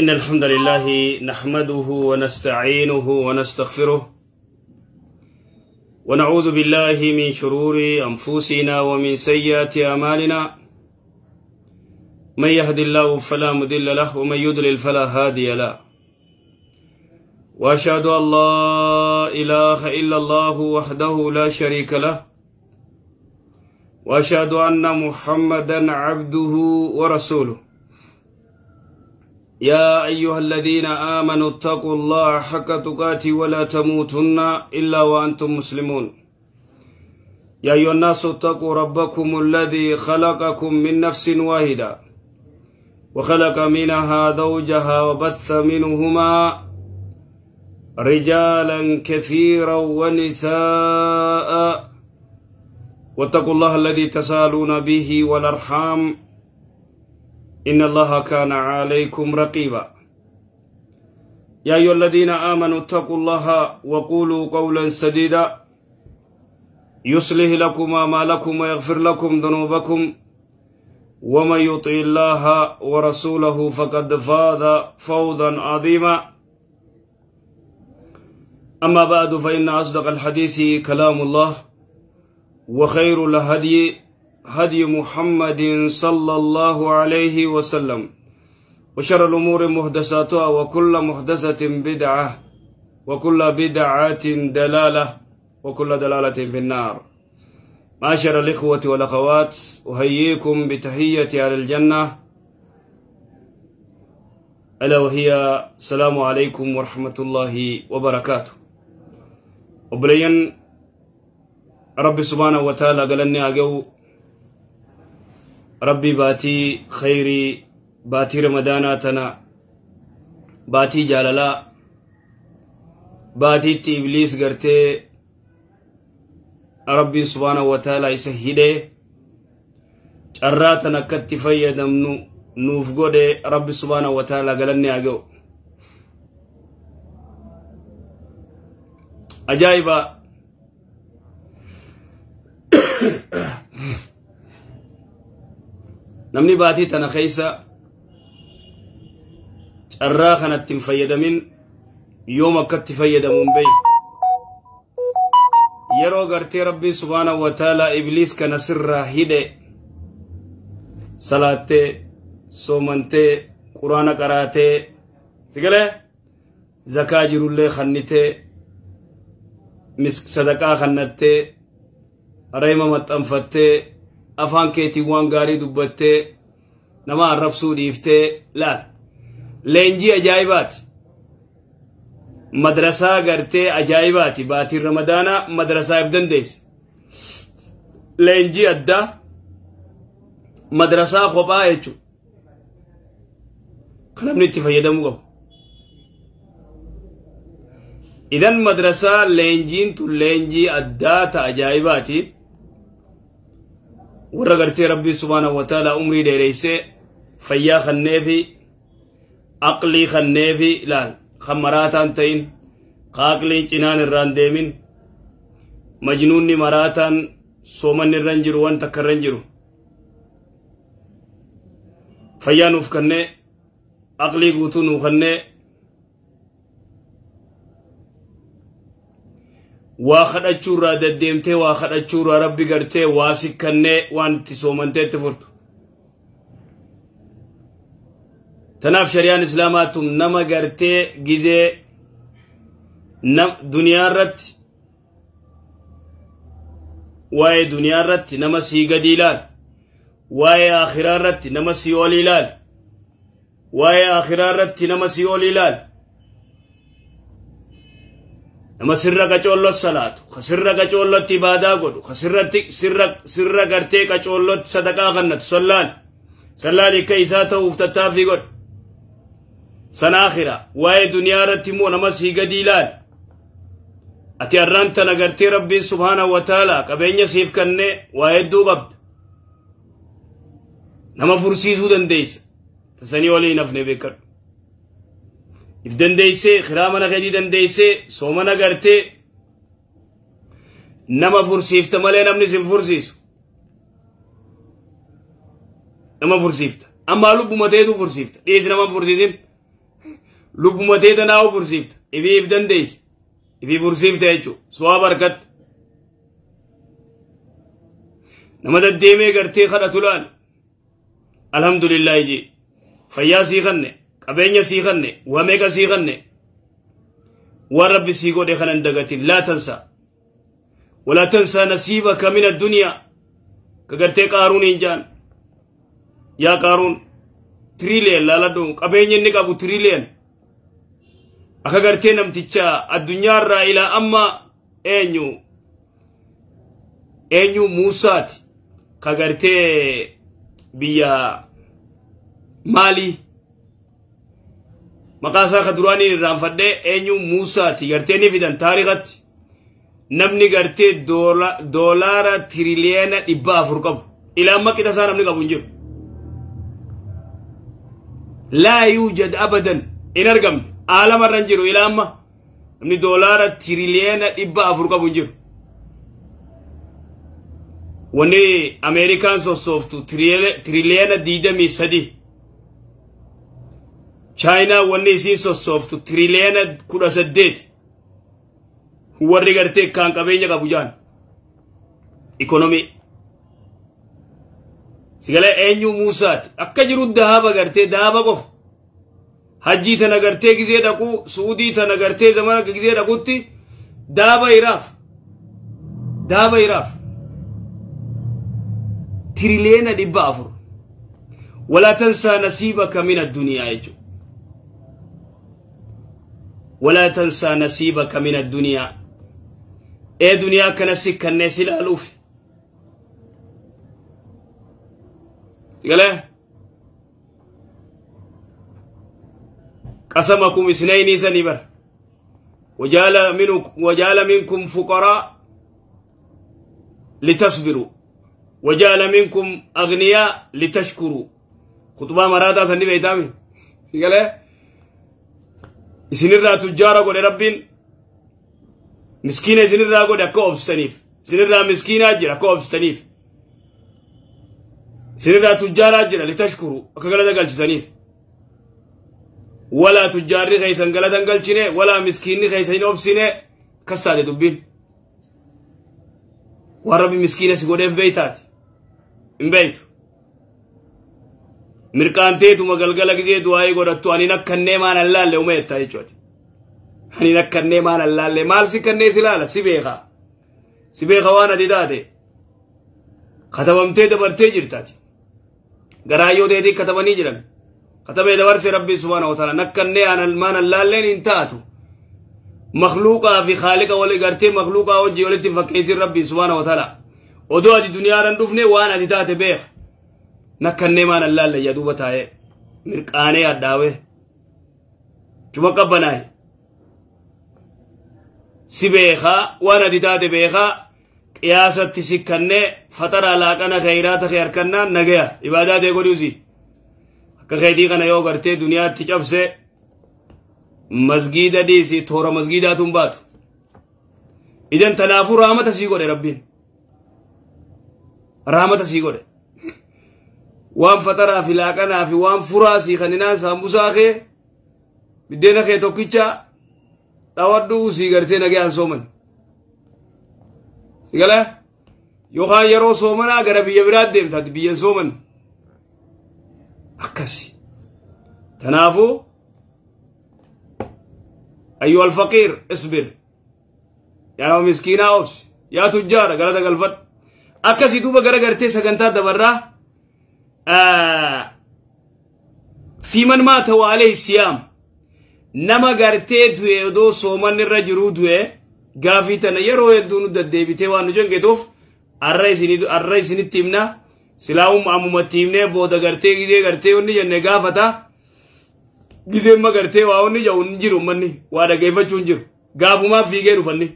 إن الحمد لله نحمده ونستعينه ونستغفره ونعوذ بالله من شرور أنفسنا ومن سيئات أعمالنا من يهد الله فلا مضل له ومن يضلل فلا هادي له وأشهد أن لا إله إلا الله وحده لا شريك له وأشهد أن محمدا عبده ورسوله يا أيها الذين آمنوا اتقوا الله حق تقاته ولا تموتن إلا وأنتم مسلمون يا أيها الناس اتقوا ربكم الذي خلقكم من نفس واحدة وخلق منها زوجها وبث منهما رجالا كثيرا ونساء واتقوا الله الذي تسالون به والأرحام إن الله كان عليكم رقيبا يا أيها الذين آمنوا اتقوا الله وقولوا قولا سديدا يصلح لكم أعمالكم ويغفر لكم ذنوبكم ومن يطع الله ورسوله فقد فاز فوزا عظيما أما بعد فإن أصدق الحديث كلام الله وخير الهدي هدي محمد صلى الله عليه وسلم وشر الأمور محدثاتها وكل محدثة بدعة وكل بدعة دلالة وكل دلالة في النار. معاشر الإخوة والأخوات، أحييكم بتحية على الجنة، ألا وهي السلام عليكم ورحمة الله وبركاته. وبلين ربي سبحانه وتعالى قالني أجو ربي باتي خيري باتي رمضاناتنا باتي جلالا باتي تي إبليس قرتي ربي سبحانه وتعالى يسهده شراتنا كتفيا دمنو نوفقوده ربي سبحانه وتعالى قالني أجو أجايبا namni baatii tana keessa carraa kanatti hin fayyadamin yoom akkatti fayyadamuun beeku. Yeroo gartee Rabbiin subhaanahu wa ta'ala ibliis kana sirraa hidhe salaattee soomantee quraana qaraatee sigalee zakaa jirullee kannitee sadaqaa kannattee reema maxxanfattee afaan keetiin waan gaarii dubbattee nama arrabsuu dhiiftee laal leenjii ajaa'ibaati. Madrasaa gartee ajaa'ibaati. Baatiin ramadaanaa madrasaa if dandeesse. Leenjii addaa madrasaa kophaa jechuudha. Kan namni itti fayyadamuu qabu. Idan madrasaa leenjiin tun leenjii addaa ta ajaa'ibaati. Warra gartee Rabbii subhaanahu wa ta'ala umrii dheereessee fayyaa kanneefi aqlii kanneefi ilaal kan maraataan ta'in ka aqliin cinaan irraan deemin majnuunni maraataan soomanni irra hin jiru wanta akka irra hin jiru fayyaa nuuf kennee aqlii guutuu nuuf kennee waa kadhachuurraa deddeemtee waa kadhachuurraa rabbi gartee waa sikkannee waan itti soomantee itti furtu. Tanaaf shari'aan islaamaa tun nama gartee gizee duniyaa irratti waa'ee duniyaa irratti nama sii gadi ilaal, waa'ee akhiraa irratti nama sii ol ilaal, waa'ee akhiraa irratti nama sii ol ilaal. Nama sirra qacoollotti salaatu, ka sirra qacoollotti ibaadaa godhu, ka sirra gartee qacoollotti sadaqaa kannatu sallaan sallaan akka isaa ta'uuf tattaaffii godhu. Sana akhira waa'ee duniyaa irratti immoo nama sii gadi ilaal. Ati har'aan tana gartee Rabbiin subhaanahu wa ta'ala qabeenya siif kennee waa hedduu qabda. Nama fursiisuu dandeessa. Tasanii olii hin hafne beekadhu. If dandeessee kiraa mana keetii dandeessee soomana gartee nama fursiifta malee namni sin fursiisu. Nama fursiifta. Amma lubbuma ta'etu fursiifta. Dhiyeessi nama fursiisin. Lubbuma tee tanaa fursiifta. Ifiif dandeessi. Ifii fursiifta jechuudha. Su'aa barkatta. Nama deddeemee gartee kadhatu laal. Alhamdulillah jee. Fayyaa sii kanne, qabeenya sii kanne, waa meeqa sii kanne. Waan rabbi sii godhe kanan dagatin laa tansa. Walaa tansaa nasiibaka min addunyaa. Ka gartee Qaaruun hin jaan. Yaa Qaaruun tiriiliyan laaladhu qabeenya inni qabu tiriiliyan. Akka gartee namticha addunyaarraa ilaa amma eenyu Muusaati ka gartee biyya Maalii maqaa isaa ka duraaniin irraanfadhee eenyu Muusaati gartee ni fidan taarikhatti namni gartee doolaara tiriliyeena 400 qabu ilaa amma qixa isaa namni qabu hin jiru. Laa yuujad abadan hin argamne aalamarra hin jiru ilaa amma namni doolaara tiriliyeena 400 qabu hin jiru. Wanni Ameerikaan sossooftu tiriliyeena 23. Chaayinaa wanni isiin sossooftu tiriliyeena 18. Warri gartee kaan qabeenya qabu jaan. Ikonomii. Sigalee eenyu Muusaati. Akka jiru dahaaba gartee dahaaba qofa. Hajjii tana gartee gizee dhaqu, Suudii tana gartee zamana gizee dhaqutti dahaaba iraaf. Dahaaba iraaf. Tiriliyeena 400. Walaa tansaa nasiibaka min addunyaa jechuudha. Walaa tansaa nasiibaka min addunyaa. Ee duniyaa kana si kannee si ilaaluuf. Sigalee? Qasamakum isnayni sanii bar. Wajaala minkum fuqaraa litasbiru. Wajaala minkum agniyaa litashkuru. Khutbaa maraataa sanni beeytaami. Sigalee? Isinirraa tujjaara godhe Rabbiin. Miskiina isinirraa godhe akka obsitaniif. Isinirraa miskiinaa jira akka obsitaniif. Isinirraa tujjaaraa jira litashkuru akka galata galchisaniif. Walaa tujjaarri keessan galata hin galchine, walaa miskiinni keessa hin obsine, akkas taate dubbiin. Waan Rabbi miskiina si godheef beeytaati. Hin beeytu. Mirqaanteetuma galgala gizee du'aayii godhattu ani nakkannee maan allaalle uma jettaa jechuudha. Ani nakkannee maan allaalle maal si kannee si laala si beeka. Si beeka waan ati taate. Katabamtee dabartee jirtaati. Garaayyoo teetii katabanii jiran. Katabee dabarse Rabbi subhaanahu wa ta'ala nakkannee maan allaalleen hin taatu. Makhluuqaa fi khaaliqa walii gartee makhluuqaa hojii walitti fakkeessin Rabbi subhaanahu wa ta'ala. Odoo ati duniyaarran dhufne waan ati taate beeka. Nakkannee maan allaalle yaa duuba taa'ee mirqaanee addaawee cuma qabbanaa'e. Si beekaa waan ati taate beekaa qiyaasatti sikkannee fatara laaqana khayraata kee harkannaan nagaya ibaadaa ta'e godhuusi. Akka keetii kana yoo gartee duniyaatti cabse masgiida dhiisi toora masgiidaatu hin baatu. Idan tanaafuu raamata sii godhe Rabbiin. Raamata sii godhe. Waan fataraa fi laaqanaa fi waan furaa sii kaninaan saambusaa kee biddeena kee tokkicha dhawadhuu sii gartee nagayaan sooman. Sigalee yookaan yeroo soomanaa gara biyya biraatti deemta biyya sooman. Akkasi. Tanaafuu ayyuhal faqiir isbir. Yaa nama miskiinaa obsi. Yaa tujjaara galata galfadhu. Akkasii duuba gara gartee sagantaa dabarraa fi man maata wa alayhi siyaam. Nama gartee du'e odoo soomanni irra jiruu du'e gaafii tana yeroo hedduu nu deddeebitee waan nu jengetuuf arra isinitti himna. Silaa'um ammumatti himnee booda gartee gizee gartee wanni jenne gaafata. Gizee amma gartee waa wanni jedhu hin jiru manni waa dhageeffachuu hin jiru. Gaafumaa fiigee dhufanni.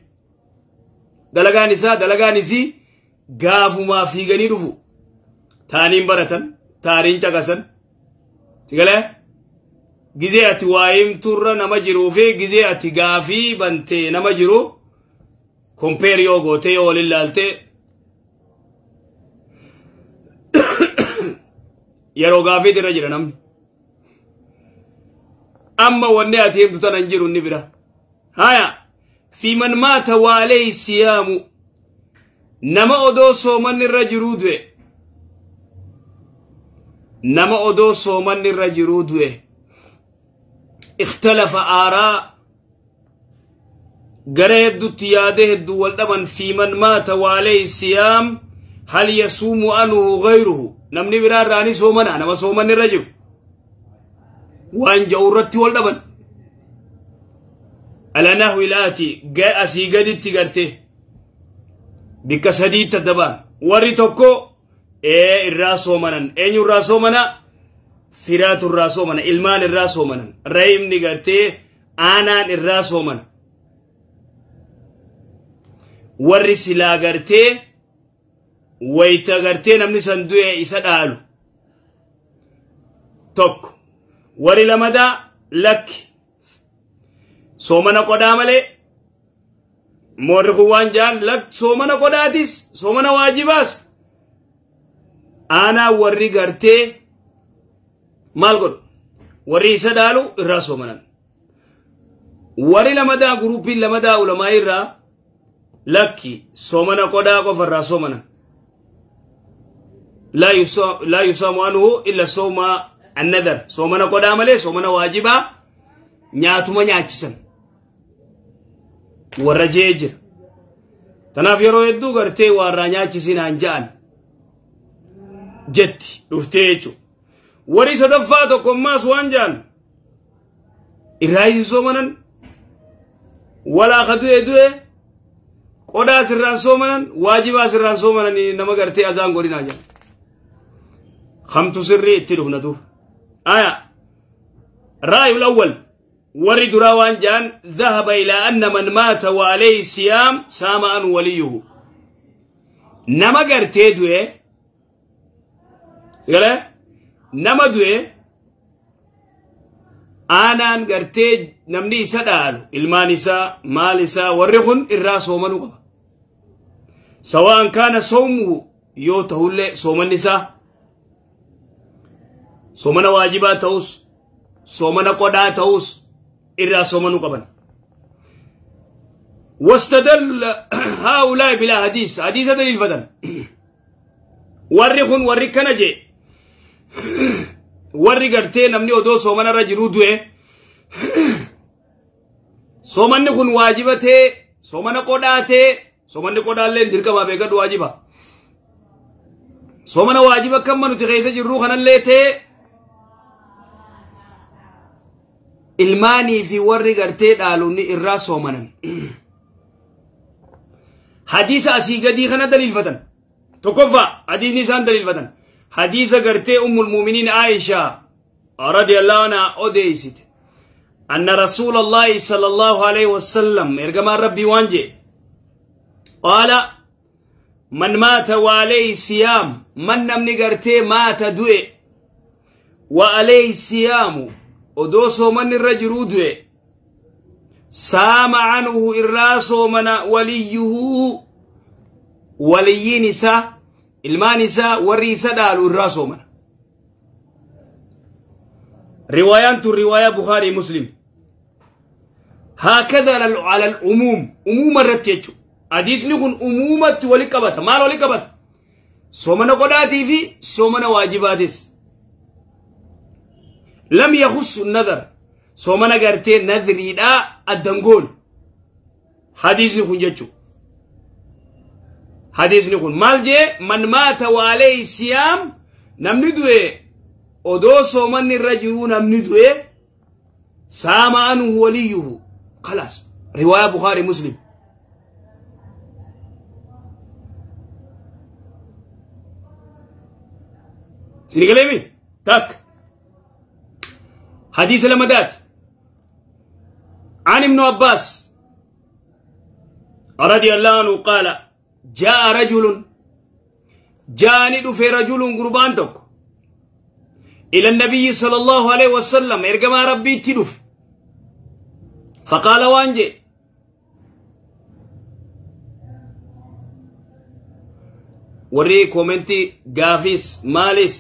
Dalagaan isaa dalagaan isii gaafumaa fiiganii dhufu. Taaniin baratan taaniin caqasan. Sigalee gizee ati waa himturra nama jiruu fi gizee ati gaafii bantee nama jiru kompeer yoo gootee yoo waliin laaltee yeroo gaafiitu irra jira namni. Amma wanni ati himtu tana hin jiru inni bira. Haya fi man maata wa alayhi siyaamu nama odoo soomanni irra jiruu du'e. Nama odoo soomanni irra jiruu du'e. Ikhtalafa aaraa gara hedduutti yaadee hedduu wal dhaban fi man maata wa alayhi siyaam hal yasuumu anhu ghayruhu namni biraa irraa ni soomana nama soomanni irra jiru waan ja'u irratti wal dhaban. Alanaahu ilaati asii gaditti gartee bikka sadiitti adda ba'an. Warri tokko irraa soomanan eenyu irraa soomana firaatu irraa soomana ilmaan irraa soomanan rahimni gartee aanaan irraa soomana. Warri silaa gartee wayita gartee namni san du'e isa dhaalu tokko. Warri lamadaa lakki soomana qodhaa malee moorri kun waan ja'an lakki soomana qodhaatis soomana waajibaas aanaa warri gartee maal godhu warri isa dhaalu irraa soomanan. Warri lamadaa guruupiin lamadaa ulamaa irraa lakki soomana qodhaa qofa irraa soomanan. Laa yusaamu anhu illa sooma annadar soomana qodhaa malee soomana waajibaa nyaatuma nyaachisan warra jee jira. Tanaaf yeroo hedduu gartee warraa nyaachisinaan ja'an jetti dhuftee jechuudha. Warri sadaffaa tokko ammaas waan ja'an irraa hin soomanan walaa ka du'e du'e qodhaa sirraan soomanan waajibaa sirraan soomanan nama gartee azaan godhinaa jedhan. Kamtu sirrii itti dhufna duuba. Aya ra'ayul awwal warri duraa waan ja'an dhahaba ilaa anna man maata wa alayhi siyaam saama an waliyuhu nama gartee du'e sigalee nama du'e aanaan gartee namni isa dhaalu ilmaan isaa maal isaa warri kun irraa soomanuu qaba. Sawaan kaana soomuhu yoo ta'ullee soomanni isaa soomana waajibaa ta'us soomana qodhaa ta'us irraa soomanuu qaban. Wastadalla haa'ulaa'i bilaa hadiis hadiisa daliilfatan. Warri kun warri kana jee warri gartee namni odoo soomana irra jiruu du'e soomanni kun waajiba ta'e soomana qodhaa ta'e soomanni qodhaallee dirqamaa beekadhu waajiba. Soomana waajiba kamma nuti keessa jirruu kanallee ta'e ilmaanii fi warri gartee dhaalonni irraa soomanan. Hadiisa asii gadii kana daliilfatan. Tokkoffaa hadiisni isaan daliilfatan. Hadiisa gartee ummul muuminiin Aishaa radiyallahu anhaa odeessite. Anna rasuulallahi sallallahu alaihi wasallam ergamaan rabbii waan jee qaala man maata wa alayhi siyaam man namni gartee maata du'e wa alayhi siyaamu odoo soomanni irra jiruu du'e saama anhu irraa soomana waliyyuhu waliyyiin isaa ilmaan isaa warri isa dhaalu irraa soomana. Riwaayaan tun riwaayaa Bukhaarii Muslim. Haakadha ala al-umuum umuuma irratti jechuudha. Hadiisni kun umuumatti wali qabata. Maal wali qabata? Soomana qodhaatii fi soomana waajibaatis. Lam yakhussu nadar soomana gartee nadriidhaa addan goonu. Hadiisni kun jechuudha. Hadiisni kun maal jee man maata wa alayhi siyaam namni du'e odoo soomanni irra jiruu namni du'e saama anhu waliyyuhu khalaas riwaayaa Bukhaarii Muslim. Sinigalemi tak hadiisa lamadaati. An ibnu Abbaas radiyallahu anhu qaala jaa'a rajulun jaani dhufe rajulun gurbaan tokko ila nabiyyi sallallahu alaihi wasallam ergamaa rabbiitti dhufe. Faqaala waan jee warri koomentii gaafiis maalis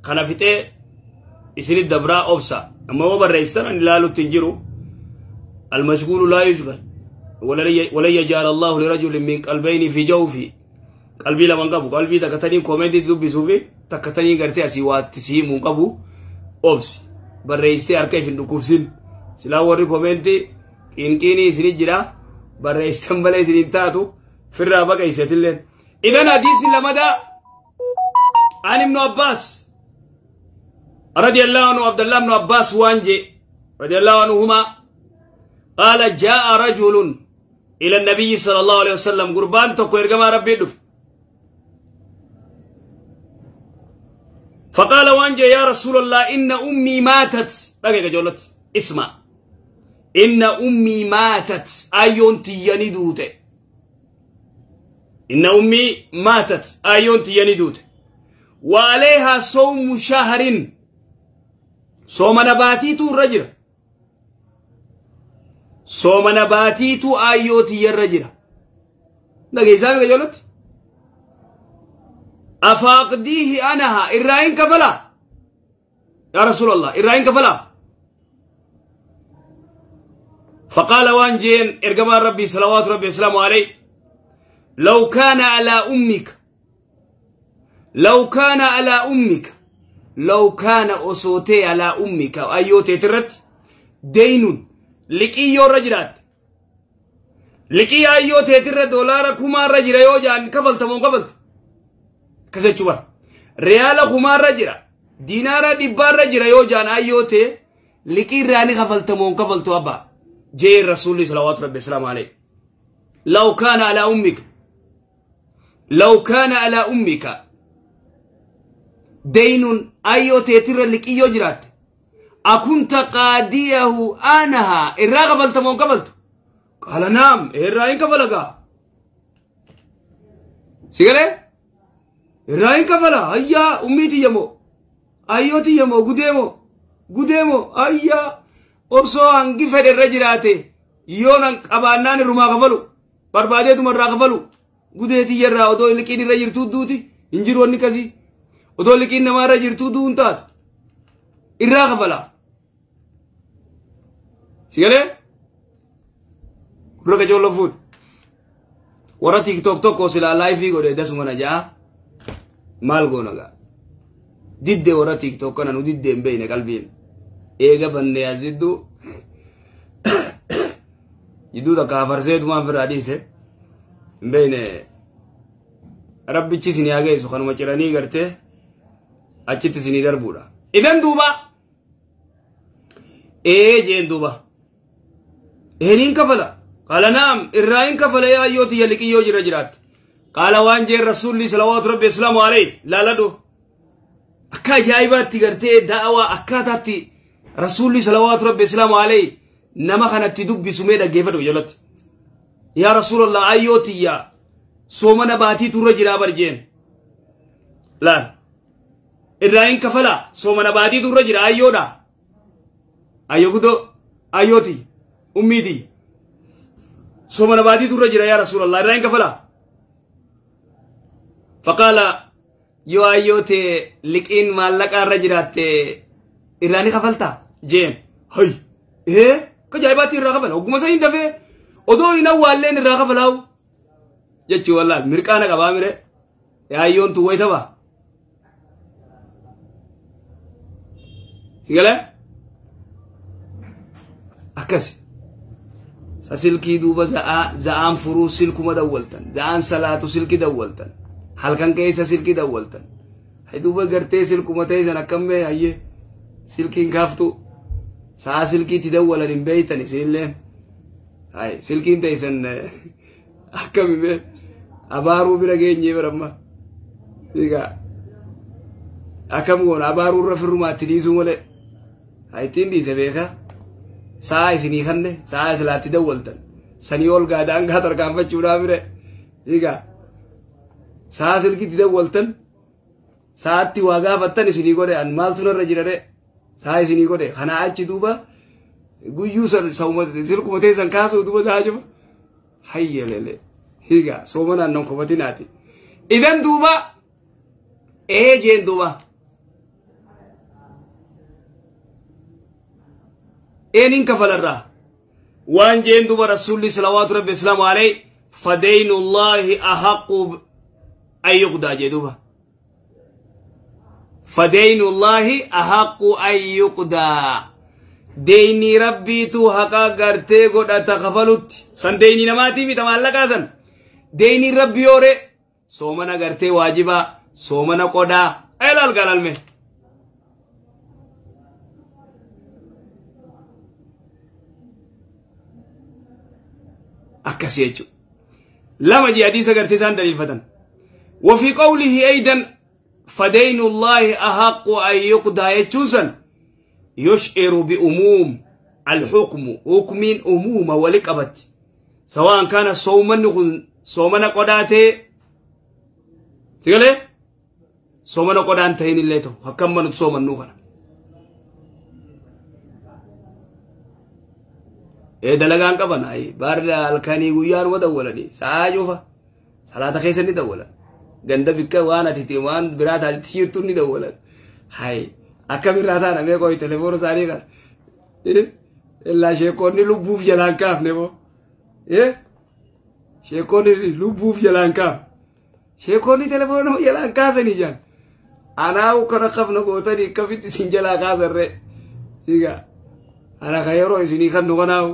kana fixee isinit dabraa obsa. Amma hoo barreessitan ani ilaalutti hin jiru. Almashguulu laa yushgal. Walan yaj'ala Allahu lirajulin min qalbayni fi jawfi. Qalbii lama hin qabu. Qalbii takka taniin koomentii dubbisuu fi takka taniin gartee asii waatti si himuu hin qabu. Obsi. Barreessitee harka if hin dhukkubsin. Silaa warri koomentii qinqiinii isinii jira. Barreessitan malee isin hin taatu. Firraa baqeessatilleen. Idan hadiisni lamadaa عن ابن عباس رضي الله عنه عبد الله بن عباس وانجي رضي الله عنهما قال جاء رجل إلى النبي صلى الله عليه وسلم قربان تكو إرقما ربي دف فقال وانجي يا رسول الله إن أمي ماتت بقى جولت اسمع إن أمي ماتت أيون تياني دوته إن أمي ماتت أيون تياني دوته وعليها صوم شهر صوم نباتيتو الرجل صوم نباتيتو آيوتي الرجل نجي سامي قولت أفاقديه أنها إراين كفلا يا رسول الله إراين كفلا فقال وانجين إرقمان ربي صلوات ربي وسلامه عليه لو كان على أمك لو كان على أمك لو كان أصوتي على أمك أيوتي ترت دين لكي رجلات لكي أيوتي ترت دولار كما رجل يوجان كفلت مو كفلت كذا شو ريال كما رجل دينار دبار رجل يوجان أيوتي لكي راني كفلت مو كفلت أبا جاي الرسول صلوات ربي السلام عليه لو كان على أمك لو كان على أمك دين أيوتي ترى لك يجرات أكنت قاديه أنها إرا قبلت مو قبلت قال نعم إرا إن كفلك سيقالي إرا إن كفلا هيا أميتي يمو أيوتي يمو قديمو قديمو هيا أبسو أنقفر الرجلاتي يونا أبانان الرما قبلو برباديتو مرة قبلو قديتي يرى أدو لكين الرجل تودوتي إنجروا النكسي odoo liqiin namaarra jirtuu du'uun taatu irraa kafalaa. Si galee? Gurra qajoollo fuudhi. Warra TikTok tokko silaa laayifii godhe dasuma na ja'a. Maal goona gaa? Diddee warra TikTok kana nu diddee hin beekne qalbiin. Eega bannee as jidduu. Jidduu takka afarseetumaan firraa dhiise. Hin beekne rabbichi isin haa geessu kanuma ciranii gartee. Achitti isinii darbuudha. Idan duuba ee jeen duuba eeniin kafala qaala naam irraa hin kafala yaa ayyooti yaliqiyyoo jira jiraatti qaala waan jeen rasuulli salawaatu rabbi islaamu alayhi laaladhu akka ajaa'ibaatti gartee da'awaa akkaataatti rasuulli salawaatu rabbi islaamu alayhi nama kanatti dubbisu mee dhaggeeffadhu jalatti yaa rasuulallah ayyootiyya soomana baatii turra jiraa bar jeen laal irraa kafala soomana baatii turra jira ayyoodha ayyo gudo ayyooti ummiiti soomana baatii turra jira yaa rasuulallah irraa kafala faqaala yoo ayyoote liqiin maallaqa irra jiraatte irraa ni kafalta jeen hay ee ka ajaa'ibaatti irraa kafala ogguma san hin dafee odoo hin awwaalleen irraa kafalaawu jechuu wallaahi mirqaana qabaa mire ayyoon tu waytaba Sigale? Akkasi. Sa silkii duuba za'aan furuu silkuma dawwaltan. Za'aan salaatu silki dawwaltan. Halkan keessa silki dawwaltan. Hay duuba gartee silkuma ta'e san akkammee hayyee silkiin kaaftu. Sa'a silkiitti dawwalan hin beeytan isinillee. Hay silkiin ta'e san akkamime abaaruu bira geenyee biramma. Egaa akkam goona abaaruu irra firrumaatti dhiisuu malee. Ittiin dhiise beekaa sa'a isinii kanne sa'a isilaatti dawwaltan sanii ol gaadhaan gaa tarkaanfachuudhaaf bire egaa sa'a silkitti dawwaltan sa'aatti waa gaafattan isinii godhe an maaltu narra jira re sa'a isinii godhe kanaa achi duuba guyyuu silkuma teessan kaasuu duuba sa'a jiru hayyelele egaa sooma naannoon kofatinaati idan duuba ee jeen duuba. Eenin kafalarraa waan jeen duba Rasuulli salawaatu rabbi islaamu alayhi fadeynullaahi ahaqqu an yuqdaa jee duba. Fadeynullaahi ahaqqu an yuqdaa, deynii rabbiitu haqa gartee godhata kafalutti. San deynii namaatii mita, maallaqaa san deynii rabbi yoore soomana gartee waajibaa, soomana qodaa elaal galalme. Akkasii jechuudha. Lama jee hadiisa gartee isaan daliilfatan. وفي قوله أيضا فدين الله أحق أن يقضى يتشوسا يشعر بأموم الحكم، حكم أموم ولقبت، سواء كان صوما صومنا قداتي تقولي صومنا قدان تهين اللي تو حكم من صوما نوخنا ee dalagaan qaban ay baarda halkanii guyyaan wa dawwalanii sa'aa cufa salaata keessa ni dawwalan, ganda bikka waan ati waan biraa taate jirtu ni dawwalan. Hay, akkamirraa taana mee qoy telefoona isaanii kana illaa sheekonni lubbuuf jalaan kaafne moo sheekonni lubbuuf jalaan kaafne, sheekonni telefoona jalaan kaasanii jaan anaa kana kafna gootanii akkamitti isin jalaa kaasarree sigaa ana ka yeroo isinii kan nu kanaawu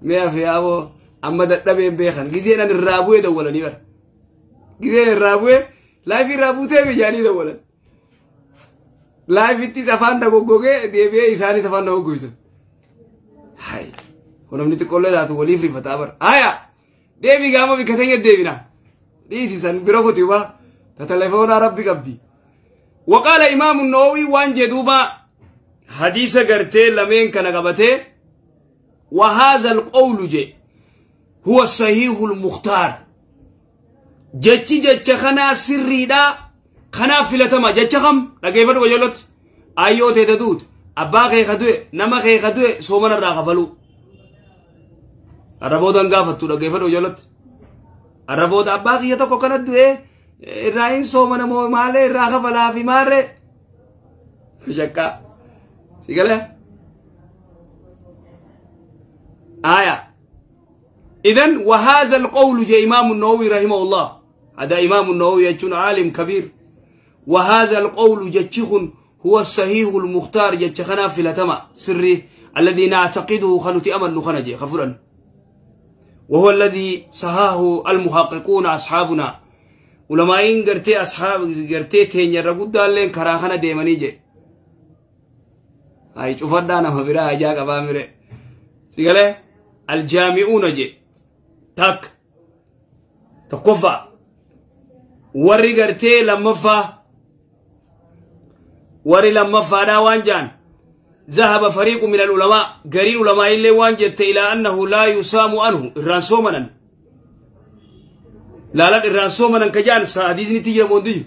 mi'a fe'aaboo amma dadhabeen beekan gizeen an irraa bu'ee dawwalanii bara gizeen irraa bu'ee laayifii irraa buutee biyyaanii dawwalan, laayifittis afaan dagoggogee deebi'ee isaanis afaan dagoggoysan. Hay, namni xiqqoollee taatu waliif rifataa bara. Haya, deebii gaama bikka teenya deebina dhiisisan bira kuti ba ta telefoonaa rabbi qabdi. وقال إمام النووي وان جدوبا حديث قرتي لمن كان قبته وهذا القول جي هو الصحيح المختار، جتشي جتش خنا سري دا خنا فلتما جتش خم لكيف وجلت ايو تدوت ابا خي خدوه نما خي خدوه سومن الراغفلو الربودان غافتو لكيف وجلت الربود ابا خي تكو كان دوه راين سومن مو مالي راغفلا في ماره شكا سيقله. آية إذن وهذا القول جاء إمام النووي رحمه الله، هذا إمام النووي يجون عالم كبير. وهذا القول جتشخ هو الصحيح المختار جتشخنا في لتما سري الذي نعتقده خلوتي أمل نخنجي خفرا، وهو الذي صحاه المحققون أصحابنا علماء قرتي أصحاب قرتي تين يرقود دالين كراخنا ديماني جي هاي شوفنا ما برا جاك أبامره سيقاله الجامعون جي تك تقفى وري قرتي لما فا وري لما فا وانجان ذهب فريق من العلماء قرين علماء اللي وانجت إلى أنه لا يسام عنه الران سومنا لا لا الران سومنا كجان حديث نتيجة موندي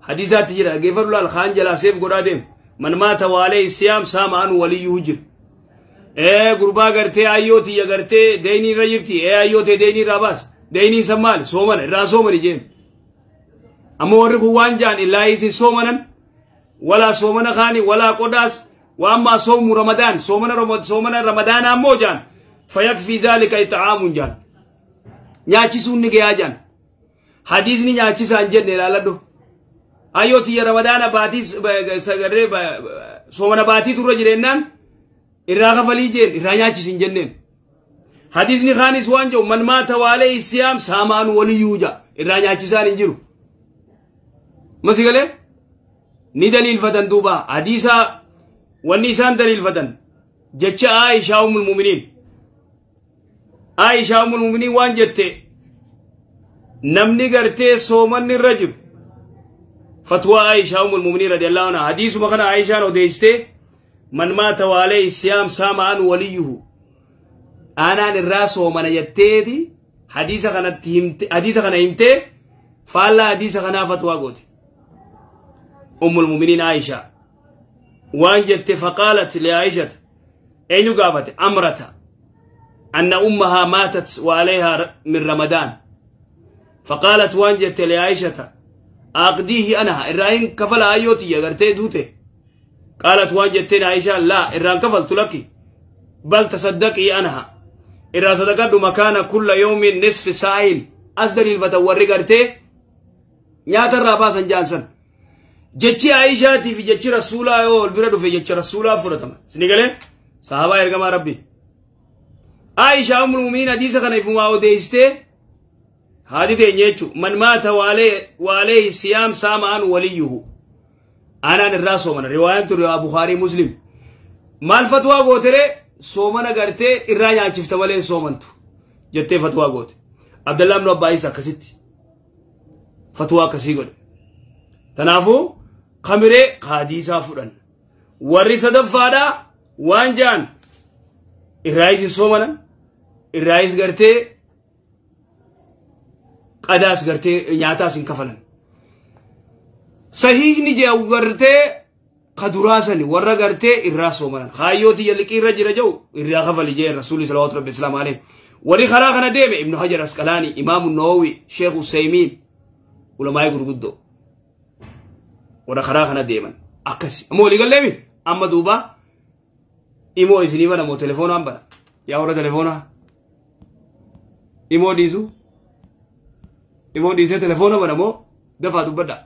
حديثات تجرى غفر الله الخان جلا سيف قرادم من مات وعليه الصيام سام عنه وليه هجر. اے غربا کرتے آئیو تھی یا کرتے دینی رجب تھی اے آئیو تھے دینی راباس دینی سمال سومن الران سومن جين اما ورخو وانجان إلا يسي سومنا ولا سومن خاني ولا قداس. وأما صوم رمضان صومنا رمضان أمو جان فيكفي ذلك إطعام جان نياچي سون نگیا جان حدیث نی نياچي سان جن لالدو آيو تي رمضان باتي سغره صومنا باتي تور جرنان إراغ فلي جين إرا نياچي سن جنن حدیث نی خاني سوان جو من مات وعليه الصيام سامان وليوجا إرا نياچي سان انجرو مسيغله ني دلیل فتن دوبا حدیثا والنسان دليل فتن جتش عائشة أم المؤمنين عائشة أم المؤمنين وان جت نمني قرتي صومن الرجب فتوى عائشة أم المؤمنين رضي الله عنها حديث مخنا عائشة وديسته من مات وعليه الصيام سام عن وليه أنا الراس ومن يتيدي حديث خنا حديث خنا همته فالله حديث خنا فتوى قوتي أم المؤمنين عائشة وان جت فقالت لعائشة أين قابت أمرتها أن أمها ماتت وعليها من رمضان فقالت وان جت لعائشة أقضيه أنا الرأين كفل أيوتي يا قرتي دوتي قالت وان جت عائشة لا الرأين كفل تلقي Bal tasaddaqii anha. Irraa sadaqadhu makaana kulla yawmin nisfi saa'in. As daliilfatan warri gartee nyaata irraa baasan jaansan. Jechi Aayishaatii fi jechi Rasuulaa yoo ol bira dhufe jecha Rasuulaa fudhatama. Isinii galee? Sahabaa ergamaa Rabbii. Aayishaa ummul mu'miniin hadiisa kana ifumaa odeessitee haati teenya jechuudha. Man maata waalee siyaam saama anu waliyyuhu. Anaan irraa soomana. Riwaayaan tun riwaa Bukhaarii Muslim. Maal fatwaa gooteree soomana gartee irraa nyaachifta malee soomantu jettee fatwaa goote. Abdallaa ibn Abbaayis akkasitti fatwaa akkasii godhe. Kanaafuu kamiree hadiisaa fudhan. Warri sadaffaadhaa waan ja'an irraayis hin soomanan, irraayis gartee qadaas gartee nyaataas hin kafalan. Sahiihni jedhu gartee kaduraa sani warra gartee irraa soomanan. Kaayyoo tiyya liqii irra jira jedhu irraa kafali jee Rasuulli salawaatu rabbi islaam alayhi. Warri karaa kana deeme Ibnu Hajar Asqalaani, Imaamu Nawawi, Sheekh Usaymiin, ulamaa'ii gurguddoo. Warra karaa kana deeman akkasi. Amma walii galleemi? Amma duuba imoo isinii bana moo telefoonaan bana? Yaa warra telefoonaa? Imoo dhiisu? Imoo dhiisee telefoona bana moo dafaa dubbadhaa?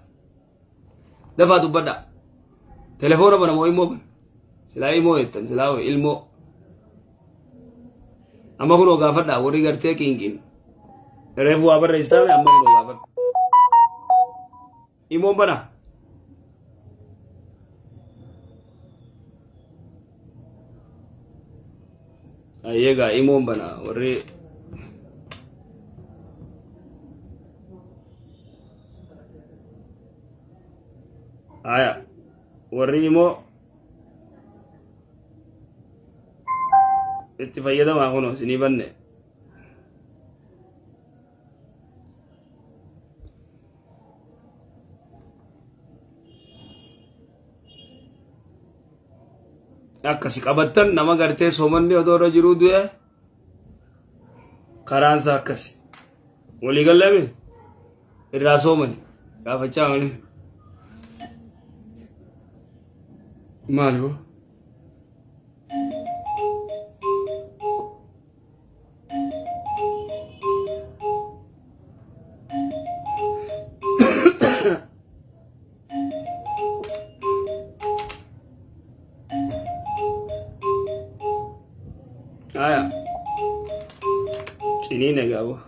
Dafaa dubbadhaa. Telefoona bana moo imoo bana? Silaa imoo jettan silaa ilmoo. Amma kunoo gaafadhaa warri gartee qiinqiin. Reefu waa barreessitaame amma kunoo gaafadha. Imoon bana. Ayyeegaa imoon bana warri aya warri imoo itti fayyadamaa kunoo isinii banne. Akkasi qabattan nama gartee soomanni odoo irra jiruu du'e karaansa akkasi. Walii galleemi irraa soomani gaafachaa malee. Maali boo? Aya. Ciniin egaa boo.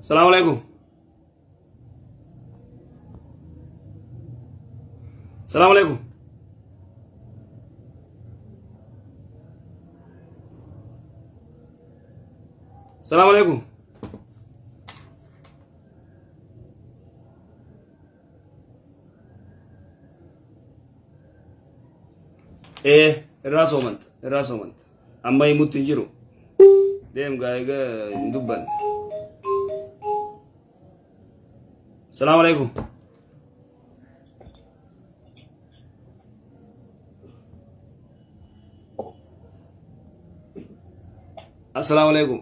Assalamu alaikum. Assalamu alaikum. Assalamu alaikum. Irraa soomanta, irraa soomanta. Amma himutti hin jiru. Deem gaa egaa hin dubbanne. Assalamu alaikum. Assalamu alaikum.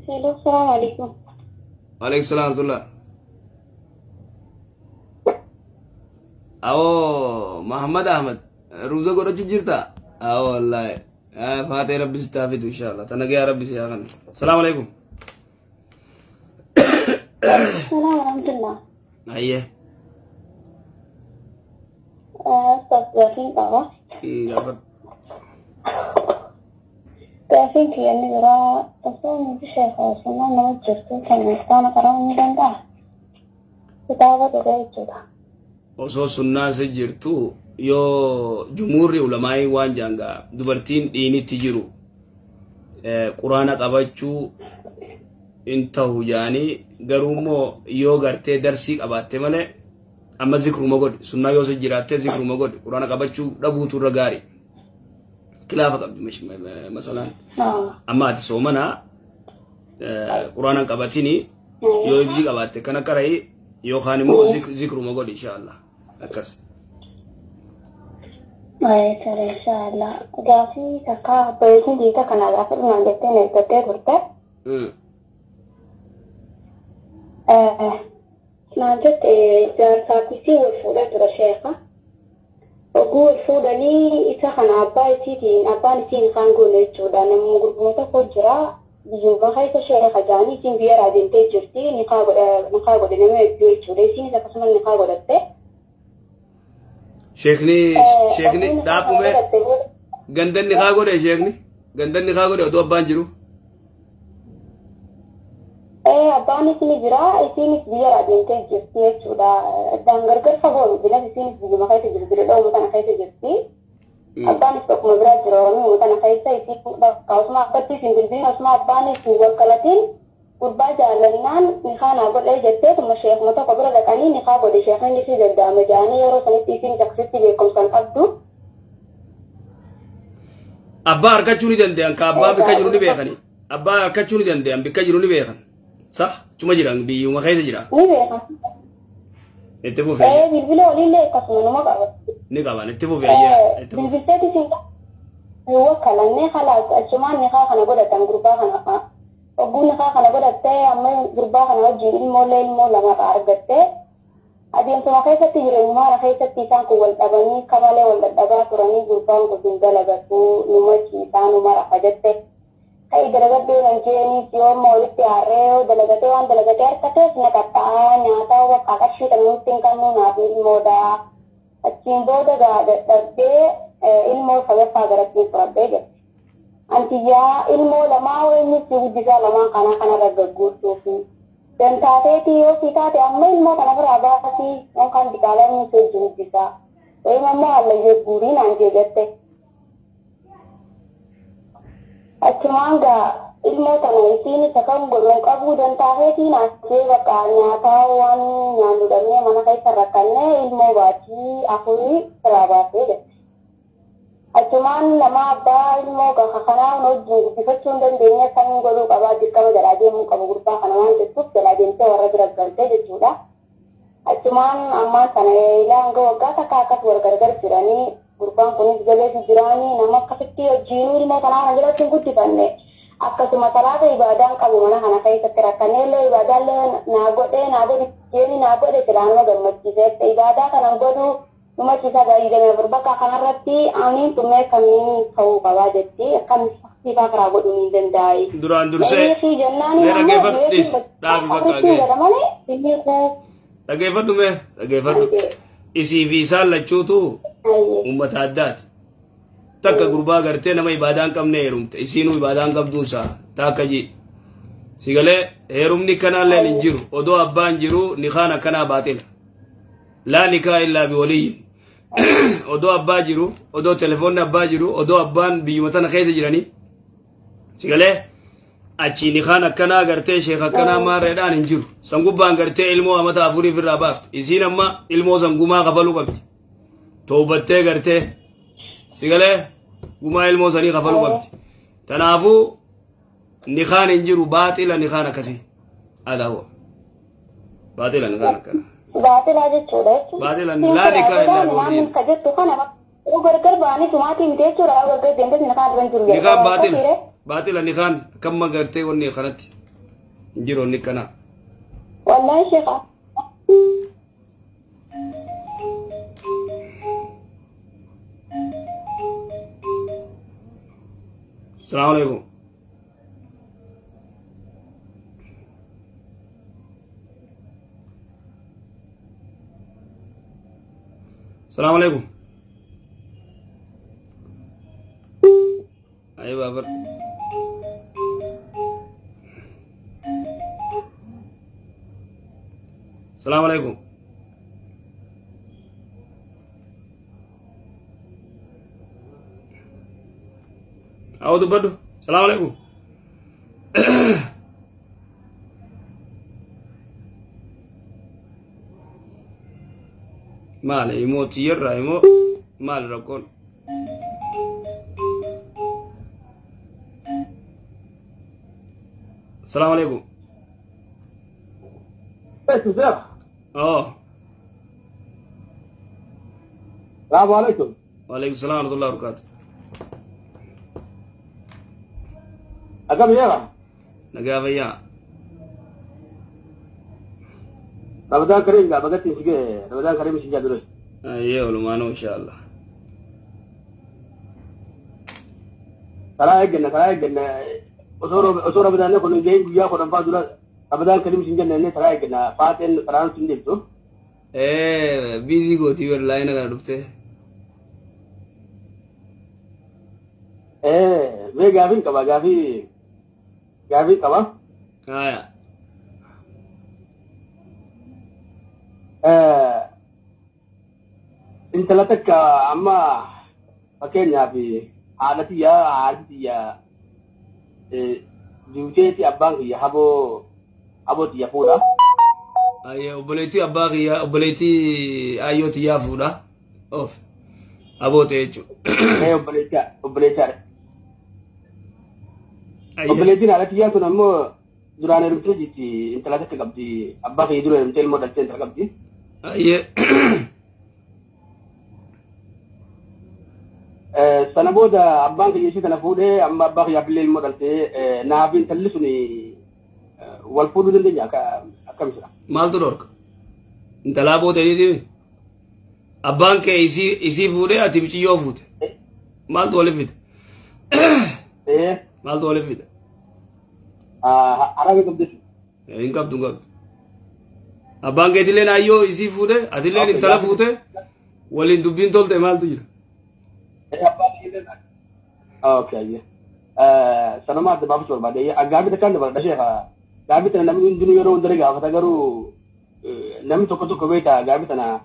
Hello, assalamu alaikum. Waalaikum salaam warahmatullah. Awoo Muhammad Ahmad ruuza godhachuu jirta? Awoo wallaahi. Faatee rabbi si taafitu inshallah. Tana gaya rabbi si haa kennu. Assalamu alaikum. Salaam warahmatullah. Ayyee. Ustaz gaafiin qaba. Gaafadhu. Gaafiin kiyya inni biraa osoo nuti sheeka sunnaan nama jirtu kan kitaaba qara'uu ni danda'a? Kitaaba dhugaa jechuudha. Osoo sunnaan si jirtu yoo jumhuurri ulamaa'ii waan jaangaa dubartiin dhiinitti jiru quraana qabachuu hin ta'u jaanii garuu immoo yoo gartee darsii qabaatte malee amma zikruma godhi sunnaa yoo si jiraatte zikruma godhi quraana qabachuu dhabuutu irra gaarii. Kilaafa qabdi masalaan. Amma ati soomanaa quraana qabatini yoo ibsii qabaatte kana qara'i yookaan immoo zikruma godhi inshaallah akkas. Tole inshaallah. Gaafii takka obboleettiin diita kana gaafa dhumaan jettee na eeggattee turte. Naan jette jaarsaa fi wal fuudhee ture sheeka. Oguu wal fuudhanii isa kana abbaa isiitiin abbaan isiin isaan goone jechuudha. Namni gurguruu tokko jira. Biyyuma keessa sheeka jaanii isiin biyya irraa deemtee jirti. Nikaa godhe nama hedduu jechuudha. Isiinis akkasuma nikaa godhatte. Sheekni dhaabume gandanni kaa godhe sheekni gandanni kaa godhe odoo abbaan jiru. Abbaanis ni jira isiinis biyya irraa deemtee jirti jechuudha. Abbaan gargar fagoo bilas isiinis biyyuma keessa jirti dhoobu kana keessa jirti. Abbaanis tokkuma biraa jira Oromoo kana keessa isiin bakka osuma abbatti isin bilbilin osuma abbaanis hin wakkalatiin gurbaa jaalannaan nikaa naa godhee jettee tuma sheekuma tokko bira dhaqanii nikaa godhe sheekni isii danda'ame jedhanii yeroo sanitti isiin akkasitti beekumsa hin qabdu. Abbaa harkachuu ni danda'an ka abbaa bikka jiru ni beekani. Abbaa harkachuu ni danda'an bikka jiru ni beekan. Sah cuma jiran biyyuma keessa jira. Ni beekan. Itti fufee. Bilbila waliillee akkasuma numa qaba. Ni qaban itti fufee ayyaa. Bilbilteetti isin wakkalannee khalaas achumaan nikaa kana godhatan gurbaa kana. Oguu nikaa kana godhattee amma gurbaa kana wajjin ilmoollee ilmoo lamarraa argattee adeemsuma keessatti jireenyumaara keessatti isaan kun wal dhabanii kamalee wal dadhabaa turanii gurbaan kun hin dalagatu numa ciisaa numa rafa jette. Kai dalagadhee nan jeeniis yoo amma walitti aarree yoo dalagatee waan dalagatee harkatees na qaxxa'aa nyaata bakka qarshii kana nutti hin qabnu naaf ilmoodha. Achiin booda gaa dadhabdee ilmoo sadaffaa garatti fudhadhee jette. Antiyyaa ilmoo lamaa wayinni si guddisaa lamaan kana kanarra gagguurtuufi. Dantaateetii yoo si taate amma ilmoo kana biraa baasii yookaan diqaalaa inni si wajji guddisaa. Wayim ammoo hallayyoo guurii naan jee jette. Achumaan gaa ilmoo tana isiin isa kan godhuun qabuu dantaateetii naan jee bakka nyaataa waan nyaannu dhabnee mana keessa rakkannee ilmoo baatii afurii biraa baasee jette. Achumaan nama abbaa ilmoo gaha kanaa wajjin guddifachuu hin dandeenye kan godhuu qabaa dirqama jalaa deemuu qabu gurbaa kana waan jettuuf jalaa deemtee warra bira galtee jechuudha. Achumaan ammaan sana ilaa hanga waggaa takka akkas wal gargar jiranii gurbaan kunis galeefi jiraanii nama akkasitti wajjinuu ilmoo kanaa kana jalatti hin guddifanne. Akkasuma salaata ibaadaan qabu mana kana keessatti rakkannee illee ibaadaallee naa godhee naa godhi jeeni naa godhe silaa nama gammachiisee ibaadaa kanan godhuu numa ciisaa gaarii damee bakka kanarratti aniin dhumee kamiin ta'uu qabaa jetti akkam siifaa karaa godhuu hin danda'e. Duraan dursee dhaggeeffadhu dhiis dhaabi bakka ga'e. Dhaggeeffadhu mee dhaggeeffadhu. Isii fi isaan lachuutu uummata addaati. Takka gurbaa gartee nama ibaadaa hin qabne heerumte isiinuu ibaadaa hin qabduusaa taakka ji. Sigalee heerumni kanaallee hin jiru odoo abbaan jiru nikaan akkanaa baatila. Laa nikaa illaa biwaliyyin. Odoo abbaa jiru odoo telefoonni abbaa jiru odoo abbaan biyyuma tana keessa jiranii sigalee achi nikaan akkanaa gartee sheek akkanaa maarreedhaan hin jiru sangubbaan gartee ilmoo amata afuriif irraa baafte isiin amma ilmoo sangumaa kafaluu qabdi toobattee gartee sigalee gumaa ilmoo sanii kafaluu qabdi tanaafuu nikaan hin jiru baaxila nikaan akkasii adaawwa baaxila nikaan akkana. Baatila jechuudha jechuudha. Baatila laa nikaa illaa biwaliyin. Ka jettu kana gargar ba'anii tumaatii miti jechuudha gargar deemtee nikaan dura hin jiru. Nikaan baatila baatila nikaan kamma gartee wanni kanatti hin jiru inni kana. Wallaahi sheekha. Salaamu alaikum. Salaamu alaikum. Ayo babar. Salaamu alaikum. Awo dubbadhu. Salaamu alaikum. Maal immoo tiyyarraa immoo maal rakkoon? Asalaamu alaikum. Oh. Salaamu alaikum. Wa alaikum salaam wa rahmatullahi wa barakatuh. Akkam jeera? Nagaa fayyaa. Ramadaan Kareem gaa bagatti si ga'e Ramadaan Kareem si jaa. Ayyee olumaanuu insha Allah. Karaa eegganna karaa eegganna osoo Ramadaan kun hin gahin guyyaa 10 dura Ramadaan Kareem si jenne inni karaa eegganna faateen karaan sun deemtu. Biizii gootii bar laayina kana dhuftee. Mee gaafiin qaba gaafii qaba. Haya. Intala takka amma fakkeenyaaf haadha tiyyaa haadhi tiyyaa duuteeti abbaan kiyya haboo tiyya fuudha. Ayyee obboleettii abbaa kiyyaa obboleettii ayyoo tiyyaa fuudha. Of aboo ta'e jechuudha. Obboleettii obboleettiin haadha tiyyaa tun ammoo duraan heerumtee jirti intala takka qabdi abbaa kiyya dura heerumtee ilmoo dhaltee intala qabdi. Ayyee. Sana booda abbaan kiyya ishee kana fuudhee amma abbaa kiyyaaf illee ilmoo dhaltee naaf intalli sun wal fuudhuu dandeenya akkam jira. Maaltu dhorka? Intalaa booda jedhee abbaan kee isii fuudhee ati muciyyoo fuute. Maaltu waliif fide? Maaltu waliif fide? Araga qabdi. Hin qabdu hin qabdu. Abbaan keetillee ayyoo isii fuudhee atillee intala fuute waliin dubbiin tolte maaltu jira? Okay. Sanuma adda baafachuu barbaade. Gaafii takkaan dabaladha sheekha. Gaafii tana namni hundinuu yeroo hundare gaafata garuu namni tokko tokko beekta gaafii tana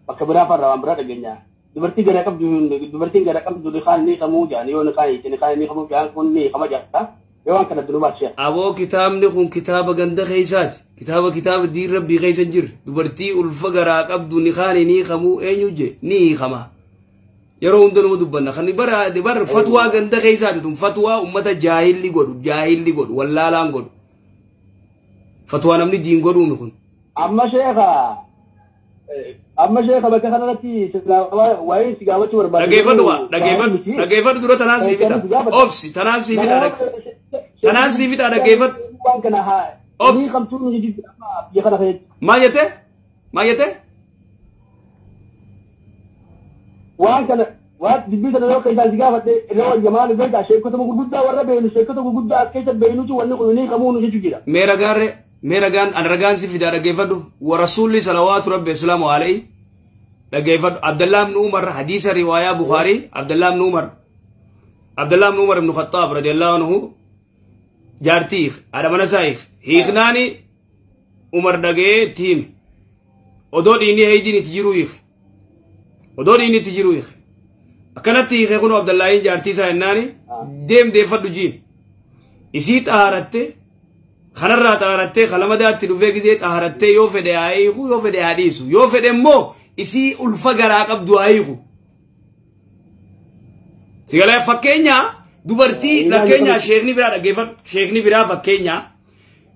bakka biraa farra waan biraa dhageenya. Dubartii gara qabdu dubartiin gara qabdu nikaan ni kamuu jedhan yoo nikaan hiite nikaan ni kamuu jedhan kun ni kama jedha. Yoo waan kana dunubaat sheekha. Aboo kitaabni kun kitaaba ganda keessaati. Kitaaba diin rabbii keessa hin jirre. Dubartii ulfa garaa qabdu nikaan ni kamuu eenyu je ni kama. Yeroo hunda nama dubbanna kan bara fatwaa ganda keessaati tun fatwaa ummata jaahilli godhu wallaalaan godhu fatwaa namni diin godhuumi kun. Amma sheekha bakka kanarratti waa'ee si gaafachuu barbaade. Dhageeffadhu dura tanaan sii fixa obsi tanaan sii fixa tanaan sii fixa dhageeffadhu. Waan kana haa obsi qabtuun ni biyya kana keessatti. Maal jettee maal jettee? Waan kana waan dubbii sana yoo keessaa si gaafadhe irra wayya maal beektaa sheekota gurguddaa warra beenu sheekota gurguddaa as keessa beenutu wanni kun ni qabuun jechuu jira. Mee ragaan an ragaan si fidaa dhaggeeffadhu wa rasuulli salawaatu rabbi islaamu alayhi dhaggeeffadhu Abdallah ibn Umar hadiisa riwaayaa Bukhaarii Abdallah ibn Umar ibn Khattaab radiyallahu anhu jaartii haadha mana isaa hiiknaani Umar dhagee tiimi odoo dhiinni heeydiin itti jiruu hiike. Odoo dhiinni itti jiru hiike. Akkanatti hiike kun Abdallaahiin jaartii isaa jennaani deem deeffadhu jiin. Isii xaarattee kanarraa xaarattee kalamadaatti dhufee gisee xaarattee yoo fedhe haa hiiku yoo fedhe haa dhiisu yoo fedhe immoo isii ulfa garaa qabdu haa hiiku. Sigalee fakkeenyaa dubartii fakkeenyaa sheekni biraa dhaggeeffadhu sheekni biraa fakkeenyaa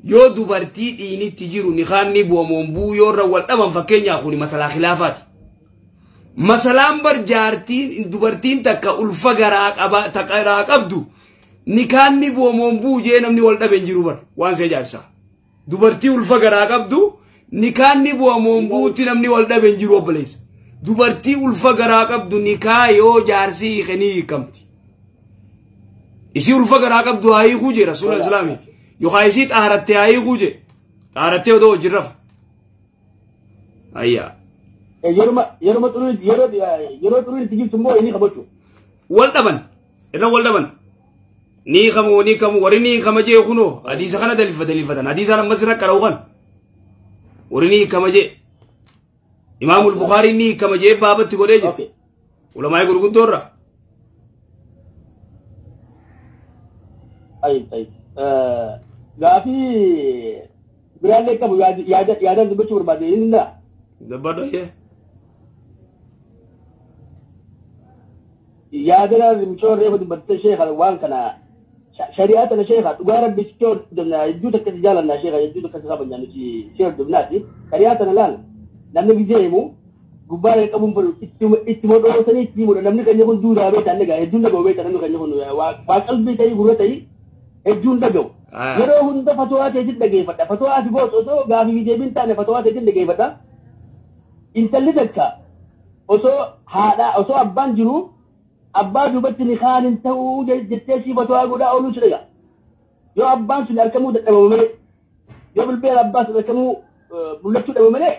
yoo dubartii dhiinitti jiru nikaanni bu'amoon bu'uu yoo irra wal dhaban fakkeenyaa kuni masalaa khilaafaati. Masalaan bar jaartiin dubartiin takka ulfa garaa qabdu nikaanni bu'amoon bu'u jee namni wal dhabe hin jiru bar waan see ajaa'ibsa. Dubartii ulfa garaa qabdu nikaanni bu'amoon bu'utti namni wal dhabe hin jiru obboleessa. Dubartii ulfa garaa qabdu nikaa yoo jaarsi hiike ni hiikamti. Isii ulfa garaa qabdu haa hiikuu jee rasuula islaamii yookaan isii xaarattee haa hiikuu jee xaarattee odoo hojii rafa. Ayyaa. Yeroo xuruun itti jirtu immoo inni qabachuu. Wal dhaban irra wal dhaban ni kamu warri ni kama jee kunoo hadiisa kana dalifatan hadiisa ammas irra qara'u kan warri ni kama jee Imaamul Bukhaarii ni kama jee baabatti godhee jira ulamaa'ii gurguddoo irra. Gaafii biraallee qabu yaadaan dubbachuu barbaade inni danda'a. Dabbadhu ayyee. Yaadana mucoo reefa dubbatte sheekha waan kana Shari'aa tana sheekha dhugaa rabbi si hordofna hedduu takka si jaalannaa sheekha hedduu takka si kabajnaa nuti si hordofnaati. Shari'aa tana laal namni gizee himu gubbaa qabuun fedhu itti modhoosanii itti himudha. Namni keenya kun duudaa beektaa inni gaa hedduun dhaga'u beektaa namni keenya kun waa qalbii ta'ii gurra ta'ii hedduun dhaga'u. Yeroo hunda fatwaa teetiin dhageeffadha. Fatwaa ati gootu osoo gaafii fi deebiin taane fatwaa teetiin dhageeffadha. Intalli takka osoo haadha osoo abbaan jiru abbaa duubatti ni kaan ta'uu jettee si fatwaa godhaa ooluu si dhaga. Yoo abbaan sun argamuu dadhabamu malee yoo bilbila abbaa sun argamuu mul'achuu dhabu malee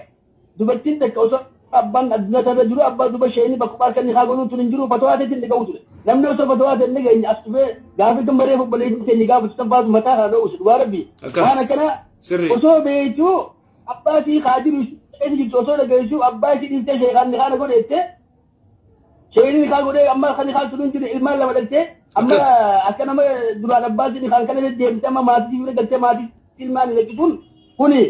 dubartiin takka osoo abbaan addunyaa irra jiru abbaa duuba isheen bakka harka ni haa godhuun tun hin jiru fatwaa teetiin dhaga'u ture. Namni osoo fatwaa teetiin dhageenye as dhufee gaafii kan baree obboleettiin keenya gaafatu san baatu mataa kana dha'u dhugaa rabbi. Waan akkana osoo beektuu abbaa sii haa jiru ishee jirtu osoo dhageessu abbaa isii dhiistee sheekaan ni haana godheette sheekin ni haa godhee amma kan haa sun hin jiru ilmaan lama dhaltee amma akka nama duraan abbaa sii ni haan kana deemte amma maatii bira galtee maatii ilmaan lakkisuun kuni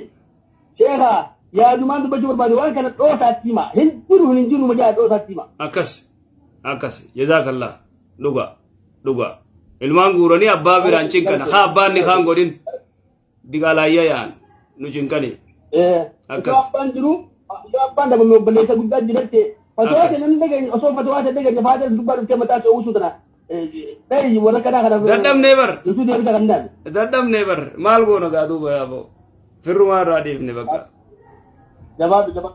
sheekaa yaadumaan dubbachuu barbaade waan kana dhoosaatti hima hin jiru hin jiru majaa dhoosaatti hima. Akkas akkas jazaakallah dhuga dhuga ilmaan guuranii abbaa biraan cinkana haa abbaan ni haan godhin digaalaayyaa yaa'an nu cinkani. Akkas abbaan jiru yoo abbaan dhabame obboleessa guddaa jiratte fatwaa ta'e namni dhageenye osoo fatwaa ta'e dhageenye faata dubbaa dhuftee mataa ta'uu uwwisuu tana ta'e warra kanaa kana. Dadhabnee bar. Nuti deebisa kan dhaabe. Dadhabnee bar maal goona gaa duuba yaaboo firrumaa irraa dhiifne bakka. جواب جواب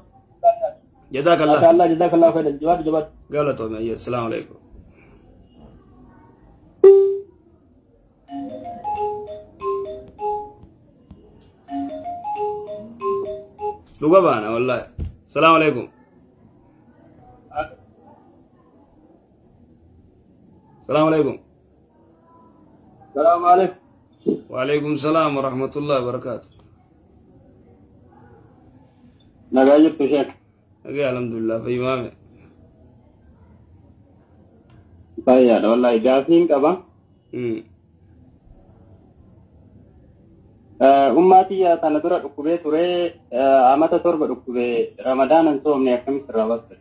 جزاك الله ما شاء الله جزاك الله خيرا جواب جواب قالتهم السلام عليكم. لقبانا والله. السلام عليكم. السلام عليكم. السلام عليكم. وعليكم السلام ورحمة الله وبركاته. Nagaa jirtu sheek. Nagaa alhamdulillah fayyimaame. Fayyaadha wallahi gaafiin qaba. Ummaa tiyya tana dura dhukkubee ture amata 7 dhukkubee Ramadaanan soomne akkamitti irraa baste?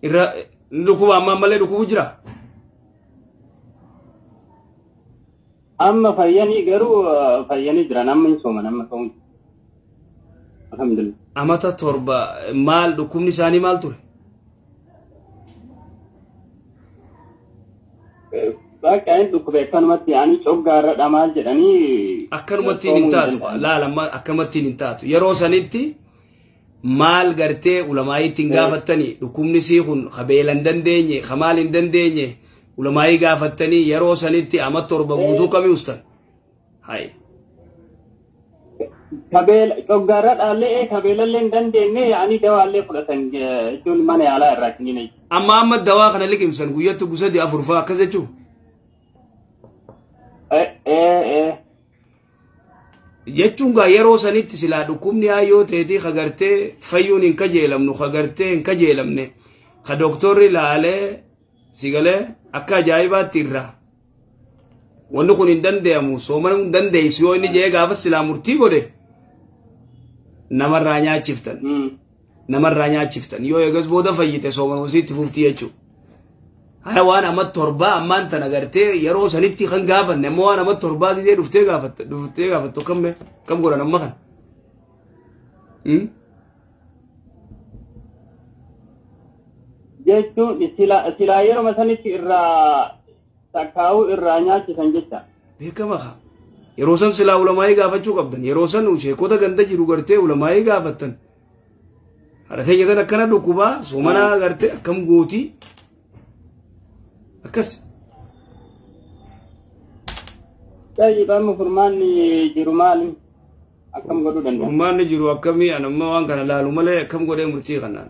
Irra dhukkuba amma malee dhukkubu jira? Amma fayyanii garuu fayyanii jiran amma hin sooman amma soomu. Alhamdulillah. Amata 7 maal dhukkubni isaanii maal ture? Bakka inni dhukkube akkanumatti yaani coggaarra dhamaal jedhanii. Akkanumatti hin taatu laala akkanumatti hin taatu yeroo sanitti maal gartee ulamaayii ittiin gaafattanii dhukkubni sii kun kabeela hin dandeenye kamaal hin dandeenye ulamaayii gaafattanii yeroo sanitti amata 7 guutuu kamii ustan? Hayi. Kabeela coggaarra dhaallee kabeelallee hin dandeenye yaani dawaallee fudhatan jechuun mana yaalaa irraa kennine. Amma amma dawaa kana liqimsan guyyaatti gosa 4 fa'aa akkas jechuun. Jechuun gaa yeroo sanitti silaa dhukkubni hayyoo ta'eetii kagartee fayyuun hin kajeelamnu kagartee hin kajeelamne ka dooktorri laalee sigalee akka ajaa'ibaatti irraa. Wanni kun hin danda'amu soomana hin dandeessu yoo inni jee gaafa silaa murtii godhe namarraa nyaachiftan. Namarraa nyaachiftan yoo eegas booda fayyite soomana hosiitti fufti jechuudha. Haya waan amma 7 ammaan tana gartee yeroo sanitti kan gaafanne ammoo waan amma 7 didee dhuftee gaafattu kam godhan amma kana. Jechuun silaa yeroo sanitti irraa takkaa'uu irraa nyaachisan jecha. Beekama haa. Yeroo san silaa ulamaayii gaafachuu qabdan. Yeroo san sheekota ganda jiru gartee ulamaayii gaafattan. Haadha keenya akkana dhukkubaa soomanaa gartee akkam gootii. Akkas. Tayyib amma furmaanni jiru maali? Akkam godhuu danda'a? Furmaanni jiru akkamii ani amma waan kana laalu malee akkam godhee murtii kanaan.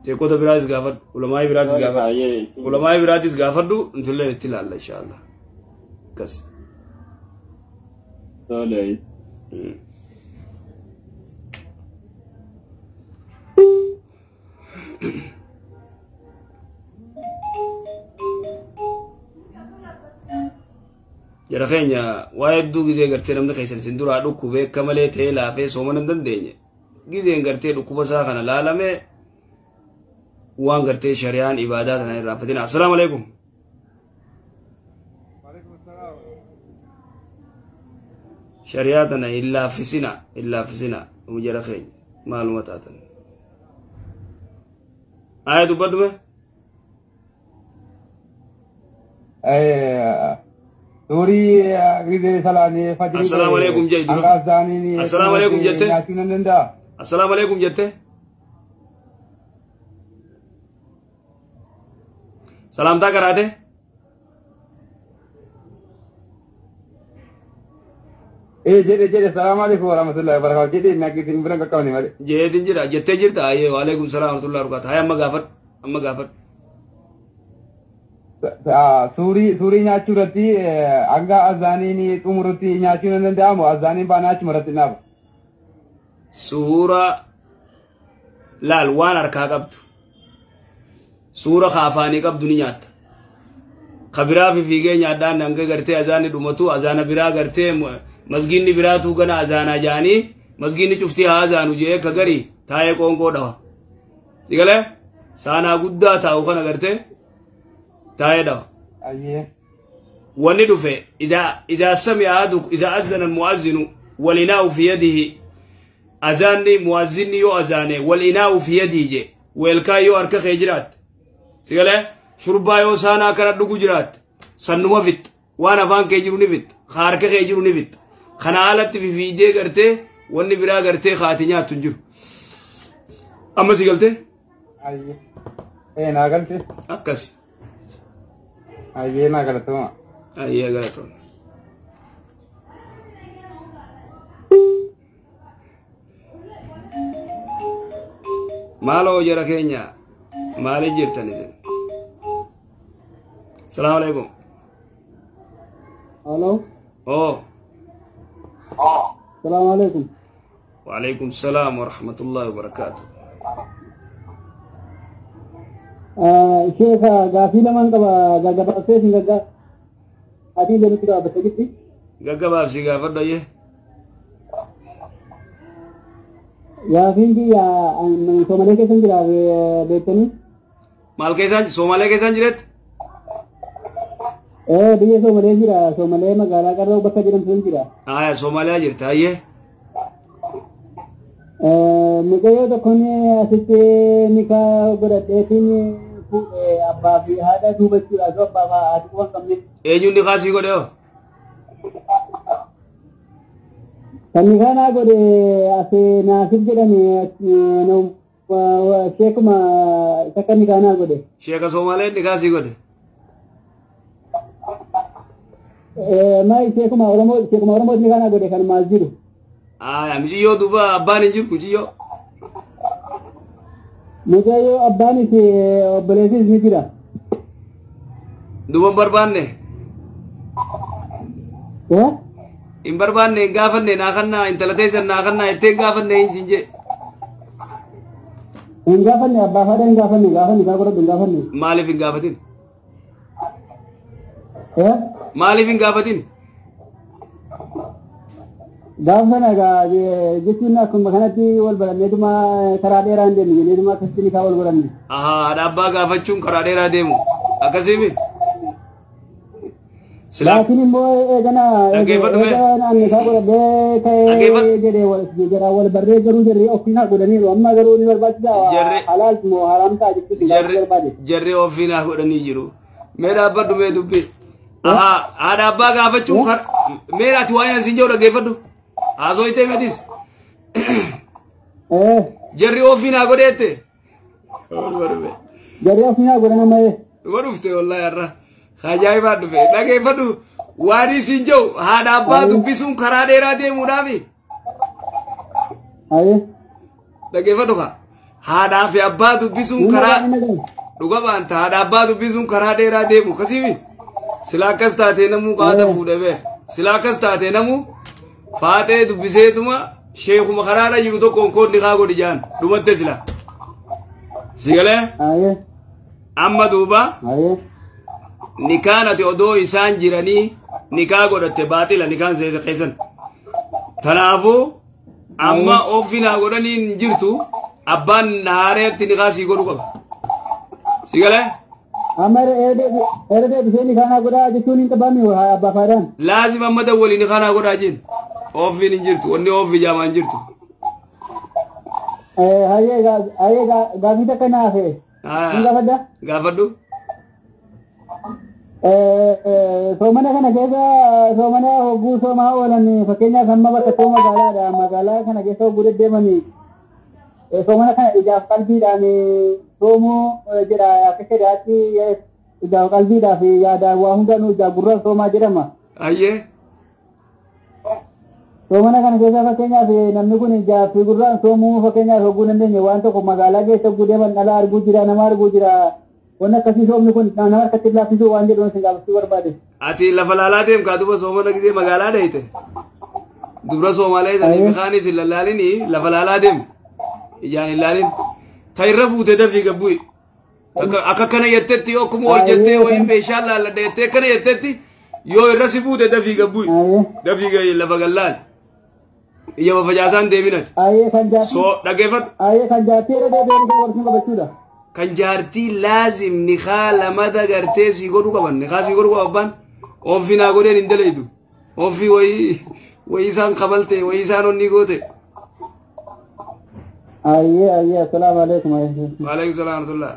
Sheekota biraatis gaafadhu, ulamaayii biraatis gaafadhu. Ulamaayii biraatis gaafadhu, intillee itti ilaalla inshaallah. Akkas. Tole. Jara keenya waa hedduu gizee gartee namni keessan isin duraa dhukkubee akka malee ta'ee laafee soomana hin dandeenye. Gizeen gartee dhukkuba isaa kana laalame Waan gartee shari'aan ibaadaa tana irraanfatina. Assalaamu alaikum. Shari'aa tana hin laaffisina, hin laaffisina. Jara keenya maaluma taatan. Aya dubbadhu mee. Suurii gisee salaanee fajrii. Assalaamu alaikum jee dura. Assalaamu alaikum jette. Nyaachuu nan danda'a. Assalaamu alaikum jette. Salaamtaa karaate. Jedhe jedhe salaamu alaikum warahmatullahi wabarakatuh jedhe nagisi hin biran qaqqabne malee. Jeetin jira jettee jirta ayyee waalaikum salaam warahmatullahi wabarakatuh. Haya amma gaafadhu amma gaafadhu. Suurii nyaachuu irratti hanga azaaniin xumurutti nyaachuu nan danda'amu azaaniin baanaa achuma irratti naafa. Suura laal waan harkaa qabdu. Suura kaafaanii qabdu ni nyaatta. Ka biraa fi fiigee nyaadhaan hanga gartee azaanni dhumatu azaana biraa gartee masgiinni biraatu gana azaanaa jaanii masgiinni cuftii haa azaanu jee ka gari taa'ee qoonqoo dhawa. Si galee saanaa guddaa taa'u kana gartee taa'ee dhawa. Wanni dhufe idaa sami'a ahadukum idaa azana almu'azzinu walinaa'u fi yadihi azaanni mu'azzinni yoo azaane walinaa'u fi yadihi je weelkaa yoo harka kee jiraatte. Si galee shurbaa yoo saanaa kana dhugu jiraatte sannuma fixxa waan afaan kee jiru ni fixxa harka kee jiru ni fixxa. Kana alatti fifiidee gartee wanni biraa gartee kaati nyaattu hin jiru. Amma si galtee? Naa galte. Akkas. Ayyee naa galatuma. Ayyee galatuma. Maaloo jara keenya maaliif jirtan isin? Salaamu alaikum. Halo. Oh. Salaamu alaikum. Wa alaikum salaam wa rahmatullahi wa barakatuh. Sheekha gaafii lamaan qaba gaggabaabsee isin adii lamitti dhaabbattee jirti. Gaggabaabsii gaafadhu ayyee. Gaafiin kiyya Soomalee keessan jira beektanii? Maal keessaan Soomalee keessan jiretti? Biyya Soomalee jira Soomalee magaalaa Qarroo bakka jedhamtu jira. Aya Soomaaliyaa jirta ayyee. Mucayyoo tokkoon asitti nikaa godhadheetiin fuudhee abbaa fi haadha duubachuudhaaf abbaa fi haadha quban qabne. Eenyuun nikaa sii godhe hoo? Kan nikaa naa godhe as Naasir jedhani sheekuma takka nikaa naa godhe. Sheeka Soomaleen nikaa sii godhe? Maal sheekuma Oromoo sheekuma Oromoo nikaa naa godhe kan maal jiru. Aya mucayyoo duuba abbaan hin jiru mucayyoo. Mucayyoo abbaanis obboleessis ni jira. Duuba hin barbaanne? Hin barbaanne hin gaafanne naa kannaa intala teessan naa kannaa jettee hin gaafanne hin siin jee. Hin gaafanne abbaa haadha hin gaafanne gaafanne isaa godhadhu hin gaafanne. Maaliif hin gaafatin? Maaliif hin gaafatin? Gaafa sana egaa jechuun akkuma kanatti wal baranneetuma karaa dheeraa hin deemne jenneetuma akkasitti nikaa wal godhanne. Ahaa haadha abbaa gaafachuun karaa dheeraa deemu akkasiimi. Laakiin immoo eegana eegana nikaa godhadhee ka'ee jedhee jedhaa wal barree garuu jarri ofii naa godhaniiru amma garuu ni barbaachisaa halaal moo haraam ta'a jechuun gaafuu barbaade. Jarri ofii naa godhanii jiru. Mee dhaabbadhu mee dubbii. Ahaa haadha abbaa gaafachuun mee ati waa'ee asiin jiru dhaggeeffadhu. Haasoo itee metis. Jarri ofii naa godheette. Jarri ofii naa godhan amma. Dhuma dhufte wallaahi har'a. Ajaa'ibaa dhufe dhaggeeffadhu waan isin jiru haadha abbaa dubbisuun karaa dheeraa deemuudhaafi. Dhaggeeffadhu kaa haadhaa fi abbaa dubbisuun karaa dhuga baanta haadha abbaa dubbisuun karaa dheeraa deemu akkasiimi. Sila akkas taatee namuu qaata fuudhe bee sila akkas taatee namuu faaxee dubbiseetuma sheekuma karaarra jiru tokkoon koodni kaa godhi jaan dhumatte sila. Si galee? Amma duuba. Nikaan ati odoo isaan jiranii nikaa godhatte baaxila nikaan keessan. Kanaafuu amma ofi naa godhanii hin jirtu abbaan naareetti nikaa sii godhu qaba. Si galee? Amma erga deebisee ni kaanaa godhaa jechuun hin qabami abbaa faadaan. Laazim amma dawwalii ni kaanaa godhaa jeen. Ooffiin hin jirtu, wanni ooffi jaamaa hin jirtu. Hayyee hayyee gaafii takka naaf hin gaafadha. Gaafadhu. Soomana kana keessa soomana hogguu soomaa oolan fakkeenyaaf amma bakka tokko magaalaadha. Magaalaa kana keessa hogguu deddeemanii soomana kana ijaaf qalbiidhaan soomuu jedha akka shari'aatti ijaaf qalbiidhaa fi yaadaan waa hundaanuu ijaaf gurraan soomaa jedhama. Hayyee. Soomana kana keessa fakkeenyaaf namni kun ijaaf gurraan soomuu fakkeenyaaf hogguu dandeenye waan tokko magaalaa keessa hogguu deeman dhala arguu jira nama arguu jira. Wanni akkasii soomni kun nama harkatti laaffisuu waan jedhuun isin gaafachuu barbaade. Ati lafa laalaa deemkaa duba soomana gisee magaalaa dheeyte. Dubra soomaalee sanii bikaanis hin lallaalinii lafa laalaa deem. Ijaan hin laalin. Ta irra buute dafii gabbu'i. Akka kana jettetti yoo akkuma ol jettee wayii meeshaa laalladha jettee akkana jettetti yoo irra si buute dafii gabbu'i. Dafii lafa gallaal. Ija fafacaasaan deeminati. Soo dhaggeeffadhu. Ayyee kan jaartii irra deebi'anii warqii qabachuudha. Kan jaartii laazim nikaa lamada gartee sii godhuu qaban nikaa sii godhuu qaban abbaan oofii naa godheen hin dalaydu oofii wayii wayii isaan kabalte wayii isaan onni goote. Ayyee ayyee assalaamu alaikum. Waalaikum salaam warahmatullah.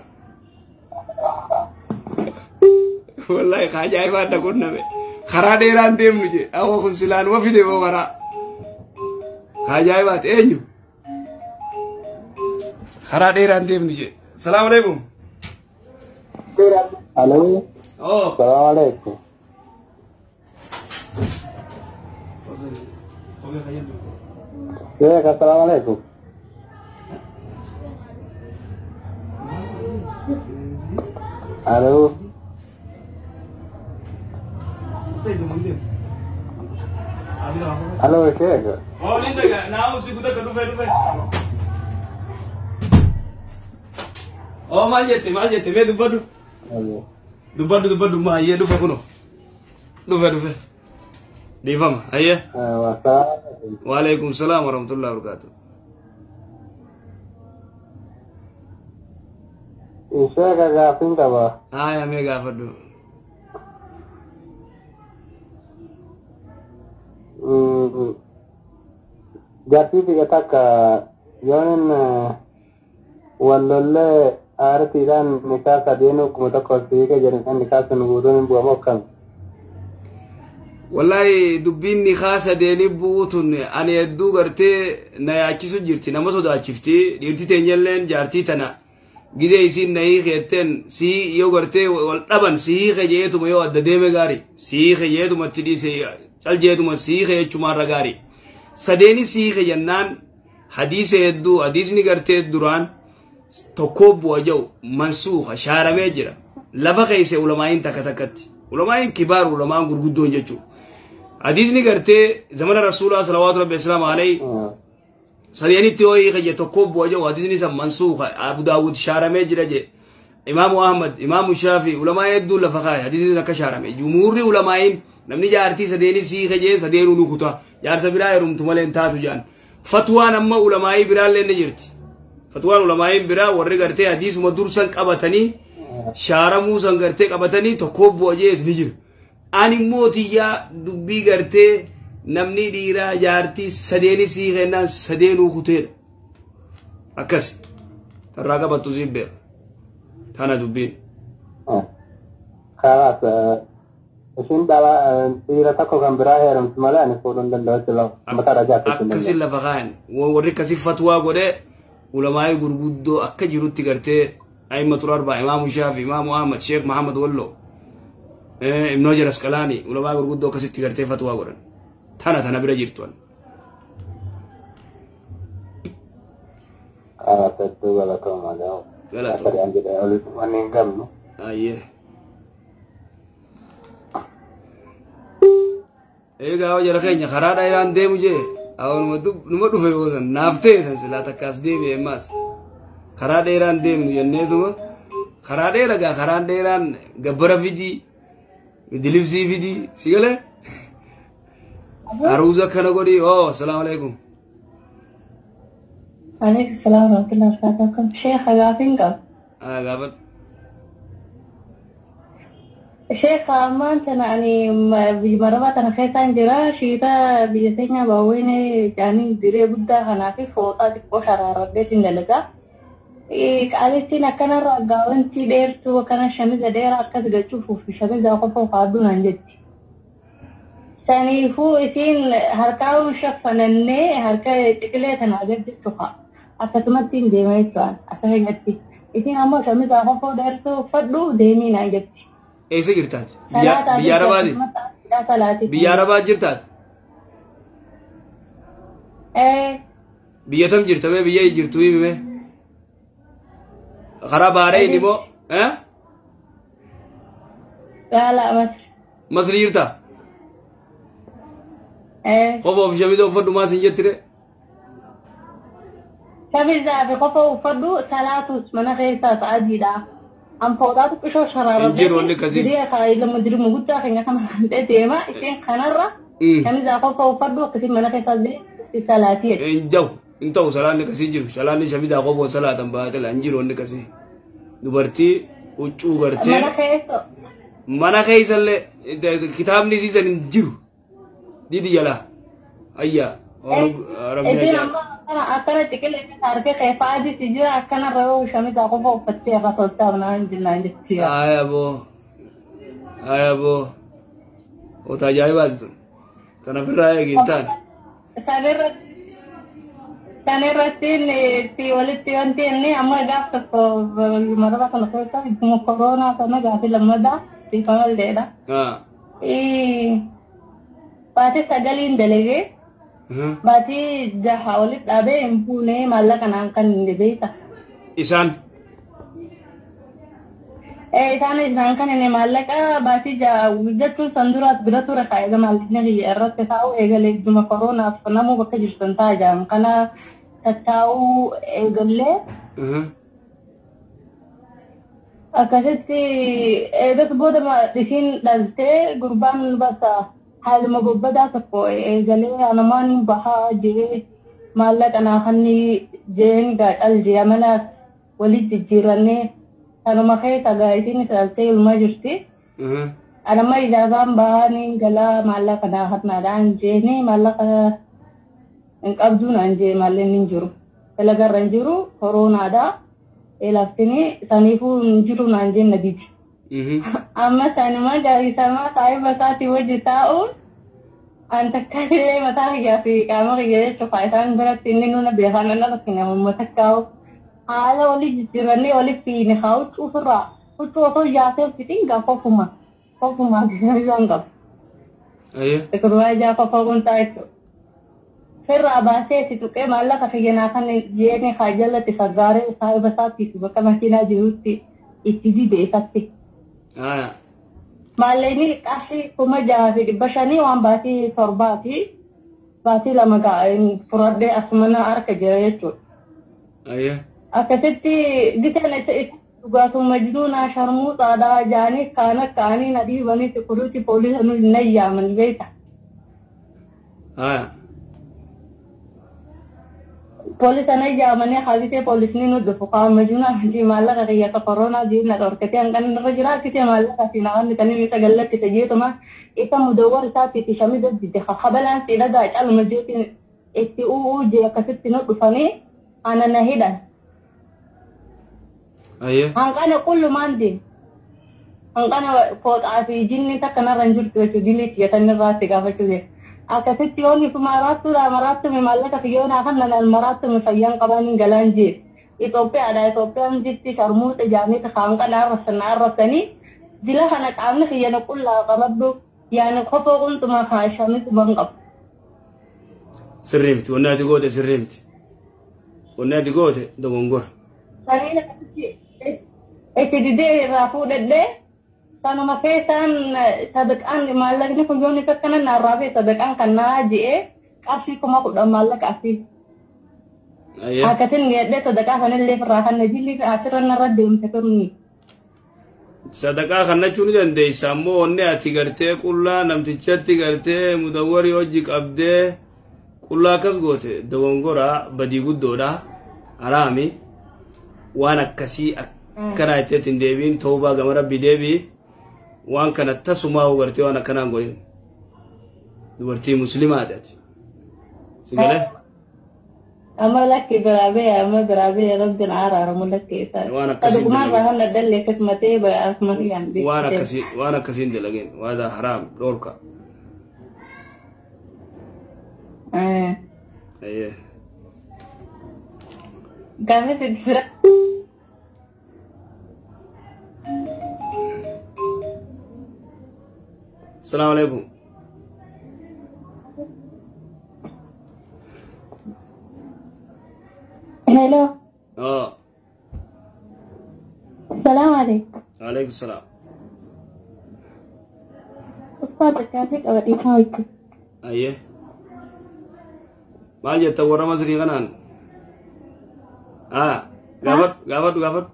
Wallahi ka ajaa'ibaa adda qunname karaa dheeraan deemnu jee awwa kun silaanuma fide moo karaa ka ajaa'ibaati eenyu karaa dheeraan deemnu jee. Assalamu alaikum. Alo. Oh. Assalamu alaikum. Sheikh, assalamu alaikum. Alo. Alo, Sheikh. Oh, linda, now si kuda dufe dufe. Oh, maal jette mee dubbadhu. Dubbadhu dubbadhu ma ayyee dhufe kuno. Dhufe dhufe. Dhiifama ayyee. Waalaikum salaam warahmatullahi wabarakatuh. Sheekh gaafiin qaba. Haa mee gaafadhu. Jaartii biyya takka yoon wallollee aartiidhaan nikaa sadeen akkuma tokko siika jedhan nikaa sun guutuun hin bu'amu akkam. Wallahi dubbiin nikaa sadeeni bu'uutun ani hedduu gartee na yaachisu jirti nama sodaachifti dhiirti teenyalleen jaartii tana gidee isiin na hiikeetteen sii yoo gartee wal dhaban si hiike jeetuma yoo adda deeme gaari si hiike jeetuma itti dhiise cal jeetuma si hiike jechumaarra gaari sadeeni si hiike jennaan hadiisa hedduu hadiisni gartee duraan tokko bu'a jiru mansuuka shaaramee jira lafa keessa ulamaa'iin takka takkatti ulamaa'iin kibaar ulamaan gurguddoon jechuudha. Hadiisni gartee zamana rasuulaa salawaatu rabbi islaam alayhi sadeenitti yoo hiika je tokko bu'a jiru hadiisni san mansuuka Abu Daawud shaaramee jira je Imaamu Ahmad Imaamu Shaafi ulamaa hedduu lafa kaa'e hadiisni akka shaarame jumhuurri ulamaa'iin namni jaartii sadeeni siika jee sadeenuu nu kuta jaarsa biraa heerumtu malee hin taatu jaan fatwaan amma ulamaa'ii biraallee ni jirti. Fatwaan ulamaa'iin biraa warri gartee hadiisuma dursan qabatanii shaaramuu san gartee qabatanii tokko bu'a jees ni jiru. Ani immoo tiyyaa dubbii gartee namni dhiiraa jaartii sadeeni sii kennaan sadeenuu kuteedha. Akkas tarraa qabattu siin beeka. Tana dubbiin. Kalaas ishiin dhala dhiira tokko kan biraa heerumtu malee ani fuudhuu hin danda'u jechuudha. Mataa jaartii. Akkasiin lafa kaayan warri akkasii fatwaa godhee ulamaa'ii gurguddoo akka jirutti gartee a'immatul arba'a imaamu shaafi imaamu ahmad sheekh mahamad wallo ibnu hajar asqalaani ulamaa gurguddoo akkasitti gartee fatwaa godhan tana tana bira jirtu an. Hedduu galatooma gahu. Wanni hin qabnu. Ayyee. Egaa jala keenya karaa dheeraan deemu jee numa dhufe yoo san naaf ta'e san silaa takkaas deebi'e ammaas karaa dheeraan deemnu jenneetuma karaa dheera gaa karaan dheeraan gabbara fidii dilibsii fidii si galee aruuza kana godhii oo assalaamu alaikum. Alaikum salaam warahmatullahi wabarakatuh. Sheekh gaafiin qaba. Gaafadhu. Sheekh ammaan tana ani biyya marabaa tana keessaan jira. Shiita biyya teenya baawween jaanii diree guddaa kanaa fi fooxaa xiqqoo sharaaradheetiin dalagaa. Qaalittiin akkanarra gaawwantii dheertuu akkana shamiza dheeraa akkas galchuuf shamiza qofa kaaduu naan jetti. Saniifuu isiin harkaa shaffanannee harka ciqilee tanaa gadi tuqa. Akkasumatti hin deema jechuudha. Akka keenyatti. Isiin ammoo shamiza qofa dheertuu uffadhu deemii naan jetti. Eessa jirtaati? Biyya Arabaati? Biyya Arabaa jirtaati? Biyya tam jirta mee biyya jirtu himi mee? Karaa Baareen immoo? Lala Masri. Masri jirta? Qofa of shamiza uffadhu maa sin jettire? Shamizaa fi qofa uffadhu salaatus mana keessaa sa'adiidha. An fooxaa xiqqishoo sharaara. Injiru wanni akkasii. Diree ilma diruma guddaa keenya kana kan ta'e deema isheen kanarra shamizaa qofa uffadhu akkasii mana keessaa salaatii. Hin ta'u hin ta'u salaanni akkasii jiru salaanni shamizaa qofoon salaatan baatela hin jiru wanni akkasii. Dubartii huccuu gartee. Mana keessa. Mana keessallee kitaabni siisan hin jiru. Didi jalaa. Ayyaa. Isiin amma akkana ciqilee harka keefaa adii jira akkanarra yoo shamizaa qofa uffattee irra tolchaa naan jennaan jechuudha. Aya boo. Aya boo. Ota ajaa'ibaati tun. Sana ofirraa eegi hin taane. Sanirratti itti walitti wanti inni amma gaaf tokko maraba kana keessa ittuma koronaa sana gaafii lammadaa siifama Baatii 9 dalagee baatii 6 walitti dhaabee hin fuunee maallaqa naan kan hin beekta. Isaan? Isaan kan inni maallaqa baatii 6 jechuun san duraas bira ture kaayyada maallaqni biyya irratti taa'u eegalee ittuma koronaaf namuu bakka jirtan ta'a jedhan kana tattaa'uu eegallee. Akkasitti eegas booda isiin dhaltee gurbaan basa haaluma gobbadaa tokko eegalee anamaan bahaa jee maallaqa naa kanni jeen gaa jee mana walitti jijjiirannee kanuma keessa gaa isiin dhaltee ilmaa jirti. Anama ijaazaan bahanii galaa maallaqa naa kannaadhaan jeeni maallaqa hin qabduu naan jee maalleen hin jiru. Dalagarra hin jiru koronaadha. Laaftini saniifuu hin jiru naan jeen na didi. Amma sanuma jaarisamaa saayiba isaatii wajji taa'uun an takka illee mataa kiyyaa fi qaama kiyya jechuudha. Isaan biratti inni nuna beekan inni rakkina amma takkaa'u haala walii jijjiirannee walii fiine haa huccuu ofirraa huccuu osoo yaasee fitiin gaa kofuma kofuma isaan qabu. Kurbaa ijaa kofa qunxaa jechuudha. Firraa baasee si tuqee maallaqa kiyyanaa kan jeeni haa jalatti sagaaree saayiba isaatiif bakka makiinaa jirutti itti dide isatti. Maallaqni qarshii 6,500 waan baatii 7 baatii 2 fudhadhee asumana harka jira jechuudha. Akkasitti giseen dhugaatummaa jiruunaa sharmuuxaadhaa jaanii kaana kaanii na dhiibanii sikuruuti poolisa nu hin ayyaaman beekta. Poolisa na ayyaamanii haalisee poolisni nu dhufu qaama jiruunaa fi maallaqa kiyya koronaa jiru dhorkatee hanqan irra jira akkasii maallaqa fi namoonni kanneen isa gallatti tajeetuma isa mudawwar isaatti itti shamiza dide habalaan si dhagaa caaluma jeetiin itti u'uu jee akkasitti nu dhufanii ana na hidhan. Hanqana qullumaan deemu. Hanqana fooxaa fi jinni takka narra hin jirtu jechuudha dilli xiyyatanni irraa si gaafachuu jechuudha. Akkasitti yoonni maraattuudha maraattume maallaqa fiyyoonaa kan nanan maraattume fayyaan qabaniin galaan jee. Itoophiyaadha Itoophiyaan jirti sharmuuxa jaanii hanqana arrabsan arrabsanii dila kana qaamni kiyyana qullaa qabadhu yaani kofoo qunxumaa kaashamis ban qabu. Sirrii miti wanni ati goote sirrii miti. Wanni ati goote dogongora. Saniin itti didee irraa fuudhadhee sanuma keessaan sadaqaan maallaqni kun yoonni akkana narraa fi sadaqaan kan naa ji'ee qarshii 10,000 maallaqa asii. Akkasin niyadhee sadaqaa sanillee irraa kan jilli asirra narra deemte turni. Sadaqaa kannachuu ni dandeessa ammoo wanni ati gartee qullaa namtichatti gartee mudawwarii hojii qabdee qullaa akkas goote dogongora badii guddoodha haraami waan akkasii akkana itti hin deebiin toobaa gama rabbi deebii. Waan kana tasumaa gartee waan akkanaan godhin. Dubartii musliimaati ati. Si galee? Amma lakki biraa bee amma biraa bee rabbiin araaramu lakki isaa. Waan akkasii Dhugumaan dalagin. irraa halla dallee akkasumatee akkuma kiyyaan Waan akkasiin dalagin. Waan haraam dhoorka. Ayyee. Gaafii bira. Salaamu alaikum. Hello. Oh, Salaam alaikum. alaikum salaam. Ustaaza gaafii qaba dhiifama wajjin. Ayyee. Maal jetta warra Masrii kanaan? Ah, gaafadhu gaafadhu gaafadhu.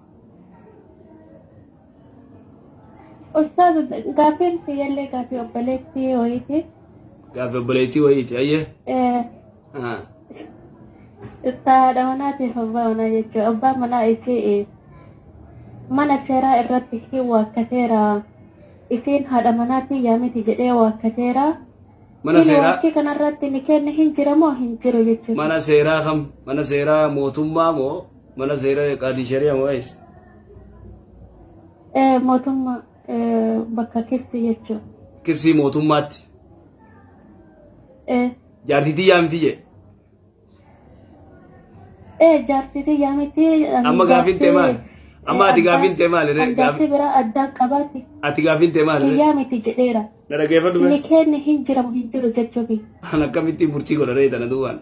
Ustaaza gaafiin kiyyallee gaafii obboleettii wayiiti. Gaaffii obboleettii wayiiti. Ayyee. Ah. Haadha manaatiif abbaa manaa jechuudha. Abbaan manaa isii mana seeraa irratti hin waakkateera. Isiin haadha manaatii yaamiti jedhee waakkateera. Mana seeraa Waakkii kanarratti ni kenne hin jira moo hin jiru jechuudha. Mana seeraa kam? Mana seeraa mootummaa moo mana seeraa qaadii shari'a moo eessa? Mootummaa bakka keessi jechuudha. Kisii mootummaatti. Jaartiitii yaamti jee. Jaartiitii yaamiti. Amma gaafiin ta'e maali? Amma ati gaafiin ta'e maali? Jaartii biraa addaan qabaati. Ati gaafiin ta'e maali? Yaamiti jedheera. Na dhaggeeffadhu mee? Ni kenne hin jiramu hin jiru jechuufi. An akkamitti murtii godha ree tana duubaan?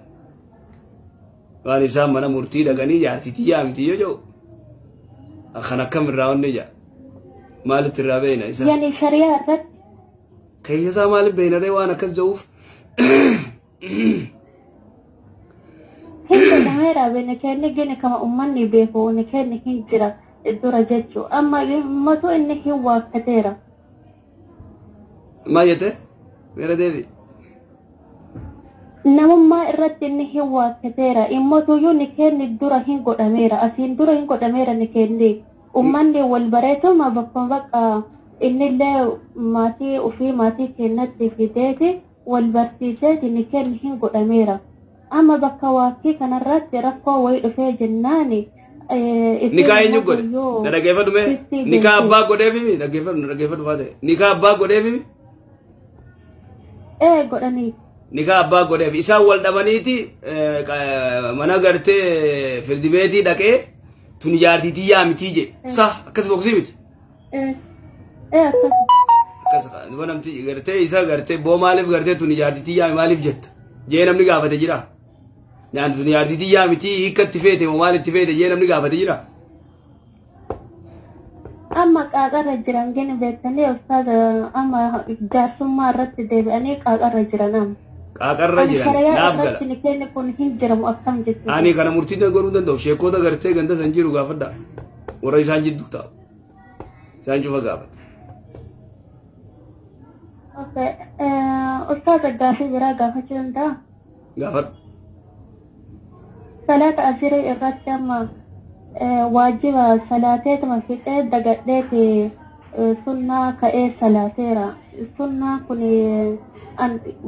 Waan isaan mana murtii dhaqanii jaartiitii yaamti yoo jedhu. Kan akkam irraa wanni jaa? Maalitti irraa beeyna isa? Yani shari'aa irratti Keessa isaa maaliif beeyna ree waan akkas jedhuuf? Hin jedhameera ni kenne gini kama uummanni beeku ni kenne hin jira dura jechuu. Amma ummatu inni hin waakkateera. Maal jette? Meera deebi. Namummaa irratti inni hin waakkateera. Immatuyyuu ni kenne dura hin godhameera. Asiin dura hin godhameera ni kenne. Uummanni wal bareetuma bakka bakka innillee maatii ofii maatii kennatti fideeti wal barsiiseeti ni kenne hin godhameera. Amma bakka waakkii kanarratti rakkoo wayii dhufee jennaani. Nikaa eenyu godhe? Na dhaggeeffadhu mee? Nikaa abbaa godheefimi? Dhaggeeffadhu na dhaggeeffadhu faate. Nikaa abbaa godheefimi? Godhanii. Nikaa abbaa godheef. Isaan wal dhabaniiti mana gartee firdibeetii dhaqee tun jaartiitii yaamitii je. Sah akkas boksii miti? Akkas. Akkas namti gartee isa gartee boo maaliif gartee tun jaartiitii yaami maaliif jetta? Jee namni gaafate jira. Naan tun jaartiitii yaamitii hiikkatti feete moo maalitti feete jee namni gaafate jira. Amma qaaqarra jiran gini beektanii ustaaza amma jaarsummaa irratti deebi'anii qaaqarra jiran amma. Qaaqarra jiran naaf gala. Irratti ni kenne kun hin jiramu akkam jechuudha. Ani kana murtii godhuu danda'u sheekota gartee ganda san jiru gaafadha. Warra isaan jidduu taa'u. Isaan cufa gaafata. Ustaaza gaafii biraa gaafachuu danda'a? Gaafadhu. Salaata asirii irratti amma waajiba salaateetuma fixee dagadheeti sunnaa ka'ee salaateera. Sunnaa kun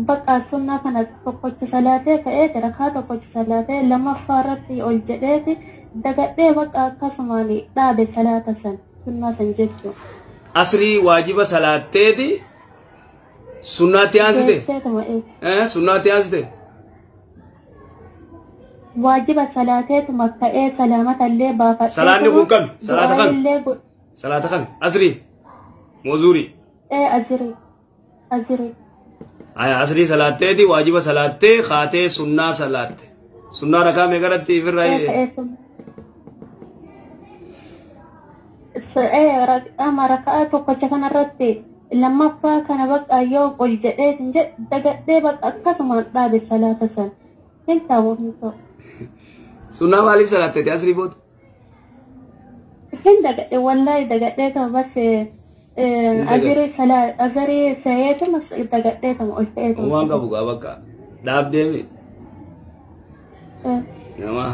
bakka sunnaa kana tokkocha salaatee ka'eeti rakaa tokkocha salaatee lammaffaa irratti ol jedheeti dagadhee bakka akkasumaan dhaabe salaata san sunnaa san jechuudha. Asrii waajiba salaatteeti sunnaatti aansite? Sunnaatti aansite? Waajiba salaateetuma ka'ee salaamata illee baafadhee. Salaanni kun kami? Salaata kami? Salaata kami? Asrii? Moo zuhrii? Asrii. Asrii. Aya asrii salaatteeti waajiba salaattee kaatee sunnaa salaatte. Sunnaa rakaa meeqarratti ifirraa? Amma rakaa tokkocha kanarratti lammaffaa kana bakka yoo ol jedhee dagadhee bakka akkasumaan dhaabe salaata san. Hin ta'u hin ta'u. Sunnaa maaliif salaatteeti asrii booda? Hin dagadhe wallaahi dagadhee tama bas azirii sayeetuma dagadhee tama ol ta'ee tama. Waan qabu gaa bakka dhaabdeemi. Nama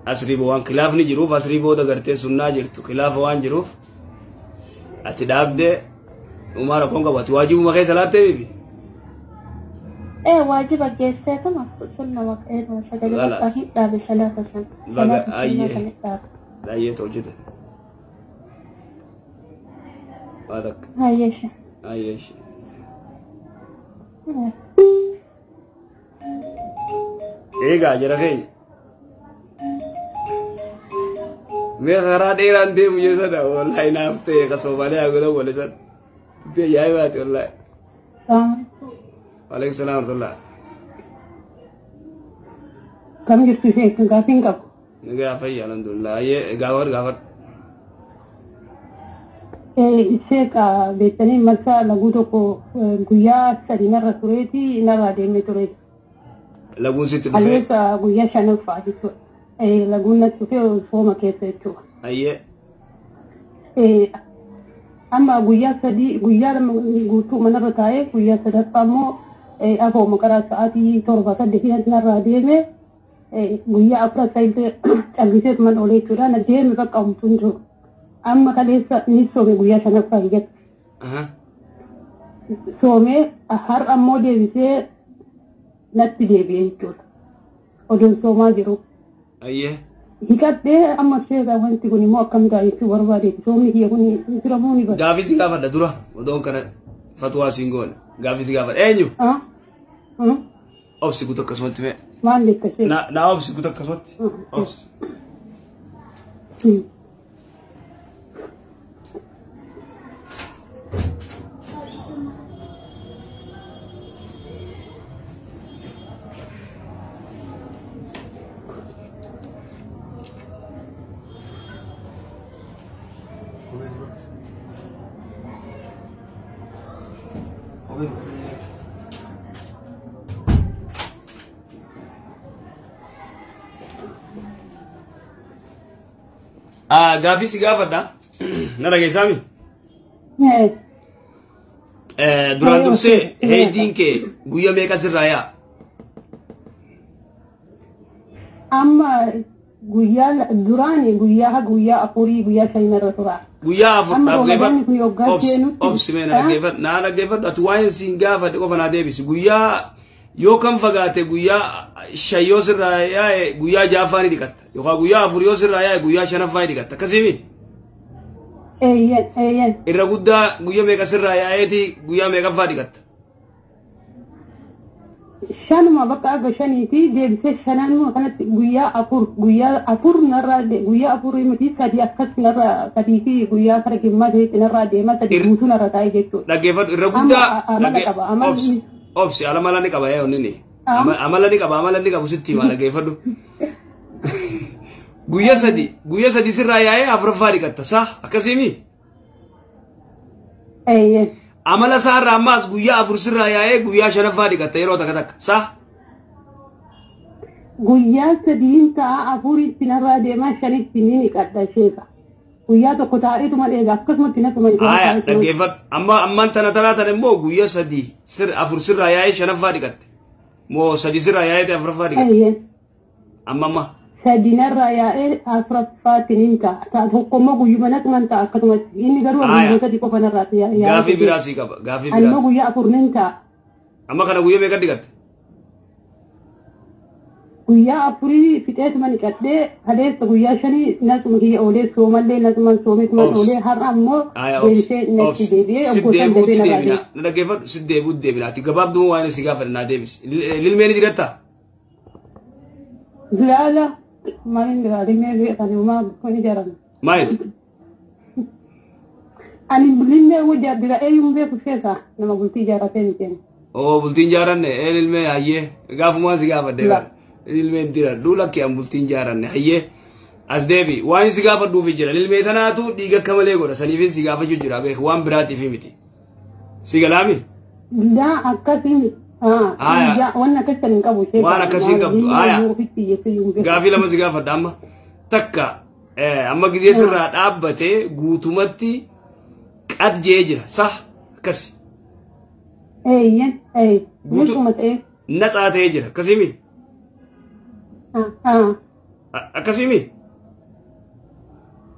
asrii waan khilaafni jiruuf asrii booda gartee sunnaa jirtu khilaafa waan jiruuf ati dhaabdee Umaa rakkoon qabu ati waajibuma kee salaattee bibi. Ee waajiba geesseetuma sunna maqeetuma sagalee Galas. bakka hin dhaabe salaata san. Baga Salaata sunnaa ayyee. san hin dhaabe. Ayyee tolchite. Waa takka. Hayyeesha. Ayyee. Eegaa jara keenya. Mee karaa dheeraan deemu jeesana wallahi naaf ta'e ka Soomaaliyaa godhan wale san. Dubbii ajaa'ibaati wallahi. Waalaikum salaam warahmatullah. Kam jirtu ishee gaaffii hin qabu. Nagaa fayya alhamdulillah. Ayyee gaafadhu gaafadhu. Ishee beektanii marsaa laguu tokko guyyaa 3 narra tureeti narraa deemee ture. Laguun sitti dhufee. Kaleessa guyyaa shanaffaa jechuudha. Laguun natti dhufee sooma keessa jechuudha. Ayyee. Amma guyyaa 3 guyyaa 2 guutuu manarra taa'ee guyyaa sadaffaa immoo afooma karaa sa'aatii 7 8 narraa deeme guyyaa 4 illee calliseet man oolee jechuudha. Na deeme bakka homtuu hin jiru. Amma kaleessa ni soome guyyaa shanaffaa biyyatti. Soomee har'a immoo deebisee natti deebi'ee jechuudha. Odoon soomaa jiru. Ayyee. Hiqadhee amma seera wanti kun immoo akkam ta'a jechuu barbaadeeti. Soomni kiyya kun jiramoo ni bada. Gaafii si gaafadha dura odoon kana fatwaa siin goone. Gaafii si gaafadha. Eenyu? Obsi guutuu akkasumatti mee. Maal jetta ishee? Na obsi guutuu akkasumatti. Obsi. Gaafii si gaafadha. Na dhageessaami? Duraan dursee heediin kee guyyaa meeqa sirraa yaa? Amma guyyaa duraani guyyaa 4 guyyaa 5 irra tura. Guyyaa 4 Amma Ramadaanni kun yoggaa Obsi seenutti. obsi mee na dhaggeeffadhu. Na dhaggeeffadhu ati waa'een siin gaafadhe qofa naa deebisi. Guyyaa yoo kam fagaate guyyaa 5 yoo sirraa yaa'e guyyaa 6ffaa ni dhiqatta. Yookaan guyyaa 4 yoo sirraa yaa'e guyyaa 5ffaa ni dhiqatta. Akkasiimi? Eeyyan eeyyan. Irra guddaa guyyaa meeqa sirraa yaa'eeti guyyaa meeqaffaa dhiqatta? 5 bakka aga 5 deebisee 5 kanatti guyyaa 4 guyyaa 4 narraa guyyaa 4 miti 3 akkas narraa 3 fi guyyaa kara gimmaa ta'etti narraa deema 3 guutuu narra taa'e jechuudha. Dhaggeeffadhu irra guddaa Amala qaba amalli. Obsi amala ni qaba yaa onnini. Amala ni qaba amala ni qabu sitti hima dhaggeeffadhu. Guyyaa 3 sirraa yaa'ee 4ffaa dhiqatta saa akkasiimi? Eeyyee. Amala isaarraa ammaas guyyaa 4 sirraa yaa'ee guyyaa 5ffaa dhiqatta yeroo takka takka saa? Guyyaa 3 ta'a 4tti narraa deemaa 5tti ni dhiqadha sheeka. Guyyaa 1 taa'eetuma dheega akkasumatti natuma Aya dhaggeeffadhu amma ammaan tana tanaa tana immoo guyyaa 3 4 sirraa yaa'ee 5ffaa dhiqatte. Moo 3 sirraa yaa'ee 4ffaa dhiqatte. Eeyyee. Amma amma. 3 narraa yaa'ee 4ffaatti ni ta'a. Ta'a tokko immoo guyyuma natuman ta'a akkasumatti. Inni garuu guyyaa 3 qofa narraa yaa'ee. Gaafii biraa sii qaba. Gaafii Ani immoo biraas. guyyaa 4 ni ta'a. Amma kana guyyaa meeqa dhiqatte? Guyyaa 4 fixeetuma dhiqadhee kaleessa guyyaa 5 natuma kiyya oolee soomallee natuma soomeetuma oolee har'a ammoo deebisee natti deebi'ee Si obbo San deebi'uutti dafee narraa deebina. deebi'e. Na dhaggeeffadhu si deebi'uutti deebina. Ati gabaabduu waan si gaafadhe naa deebisi. Lilmee ni dirattaa? Zilaala maaliin diraa lilmee beekan uumaa kun ijaarame. Maayit? Ani lilmee wajja dira eenyuun beeku sheeka nama bultii ijaarratee miti. Oo bultiin jaaranne ee lilmee hayyee gaafumaan si gaafadhe bara. Lilmeen diradhu lakki an bultiin jaaranne hayyee as deebi waan si gaafadhuufi jira lilmee tanaatu dhiiga akka malee godha saniifin si gaafachuu jira beek waan biraatiif miti. Si galaami? Laa akkasii Aya. waan akkasii hin qabu sheeka. Waan akkasii hin qabdu. Aya. Ofitti hiyyeessee hin beeku. Gaafii 2 si gaafadha amma takka amma gizee sirraa dhaabbatee guutumatti qad jee jira sah akkasi. Eeyyan ee. Guutuu Guutuma ta'ee. natsaa ta'ee jira akkasimi? Akkasimi?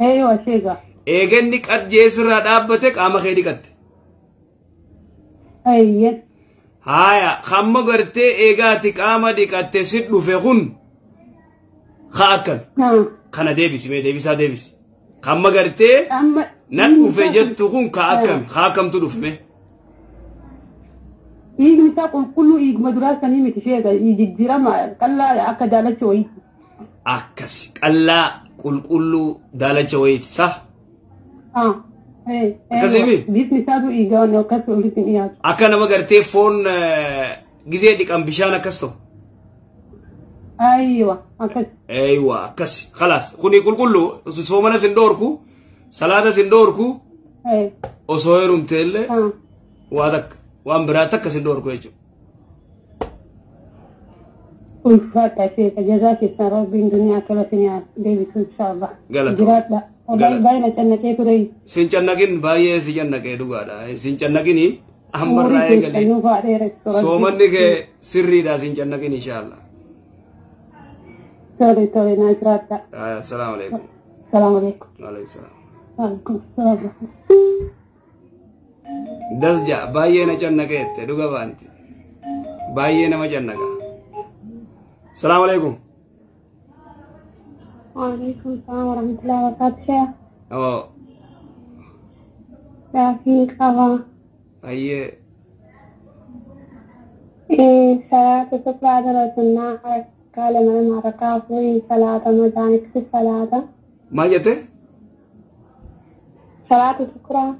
Eeyyoo sheeka. Eeganni qad jee sirraa dhaabbate qaama kee dhiqatte. Eeyyee. Haaya hamma gartee eegaati qaama dhiqatte si dhufe kun ka akkami? Kana deebisi mee deebisaa deebisi. Hamma gartee nan dhufe jettu kun ka akkami? Ka akkamtu dhufe mee? Dhiigni isaa qulqulluu dhiiguma duraa sanii miti sheeka jijjiirama qallaa akka daalacha wayiiti. Akkas qallaa qulqulluu daalacha wayiiti sa? Akkasii? Bifni isaatu dhiigaa waan akkas walitti dhiyaatu. Akka nama gartee foon gizee dhiqan bishaan akkas ta'u. Aywa akkas. Aywa akkas khalaas kuni qulqulluu soomana sin dhoorku salaata sin dhoorku osoo heerumte illee waa takka. Waan biraa takka sin dhoorku jechuudha. Ulfaata sheeka jazaa keessan rabbiin duniyaa tola sin deebisu inshaallah. Jiraadha. Baay'ee na cannaqee ture. Sin cannaqin baay'ee si cannaqee dhugaadha. Sin cannaqini ammarraa eegalee. Soomanni kee sirriidha sin cannaqin inshaallah. Tole tole naa jiraadha. Assalaamu alaikum. Salaamu alaikum. Waalaikum salaam. Waalaikum salaam. Dasja baay'ee na cannaqeette dhuga baanti. Baay'ee nama cannaqa. Salaamu alaikum. Waalaikum salaam warahmatullahi wabarakatuh. Oo. Gaafii qaba. Ayyee. Salaata sufraa dura sunnaa rakkaa lama lama rakkaa afurii salaata madaanitti salaata. Maal jette? Salaata sufraa.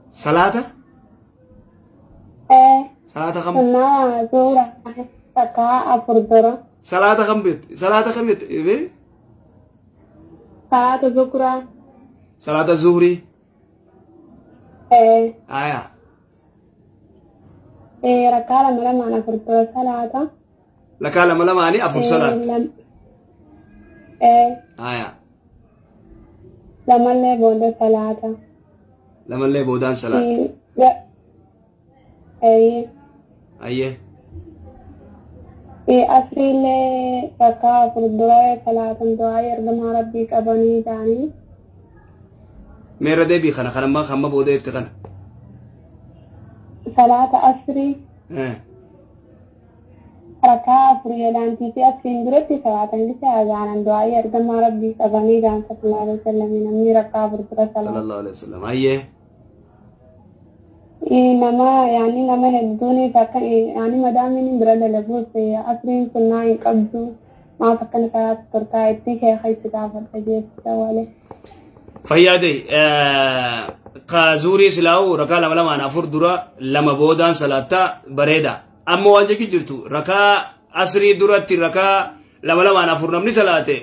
Salaata? Salaata kam? Sunnaa zuhra rakkaa afur dura. Salaata kam jette? Salaata kam jette? Salaata zuhraa. Salaata zuhrii? Aya. Rakkaa lama lamaan afur dura salaata. Rakkaa lama lamaanii afur salaata. Aya. Lamallee booda salaata. Lamallee boodaan salaata. Ayyee. Asriillee rakkaa afur dura salaatan du'aa ergamaa rabbii qabanii ta'anii. Meerra deebii kana kanammaa hamma booda ifte kana. Salaata asrii. Rakkaa afur yeelaantii fi asriin duratti salaatan gisa azaanan du'aa ergamaa rabbii qabanii ta'an sallallahu alaihi wasallam namni rakkaa afur dura salaata. Sallallahu alaihi wasallam. Ayyee. Nama yaani nama hedduun akka yaani madaamiin bira dalaguuf asriin sunnaa hin qabdu maaf akkana salaata turtaa itti sheeka itti gaafadha jechuudha walee. Fayyaade ka zuurii silaa'u rakaa lama lamaan afur dura lama boodaan salaattaa bareeda. Amma waan jechuun jirtu rakaa asrii duratti rakaa lama lamaan afur namni salaate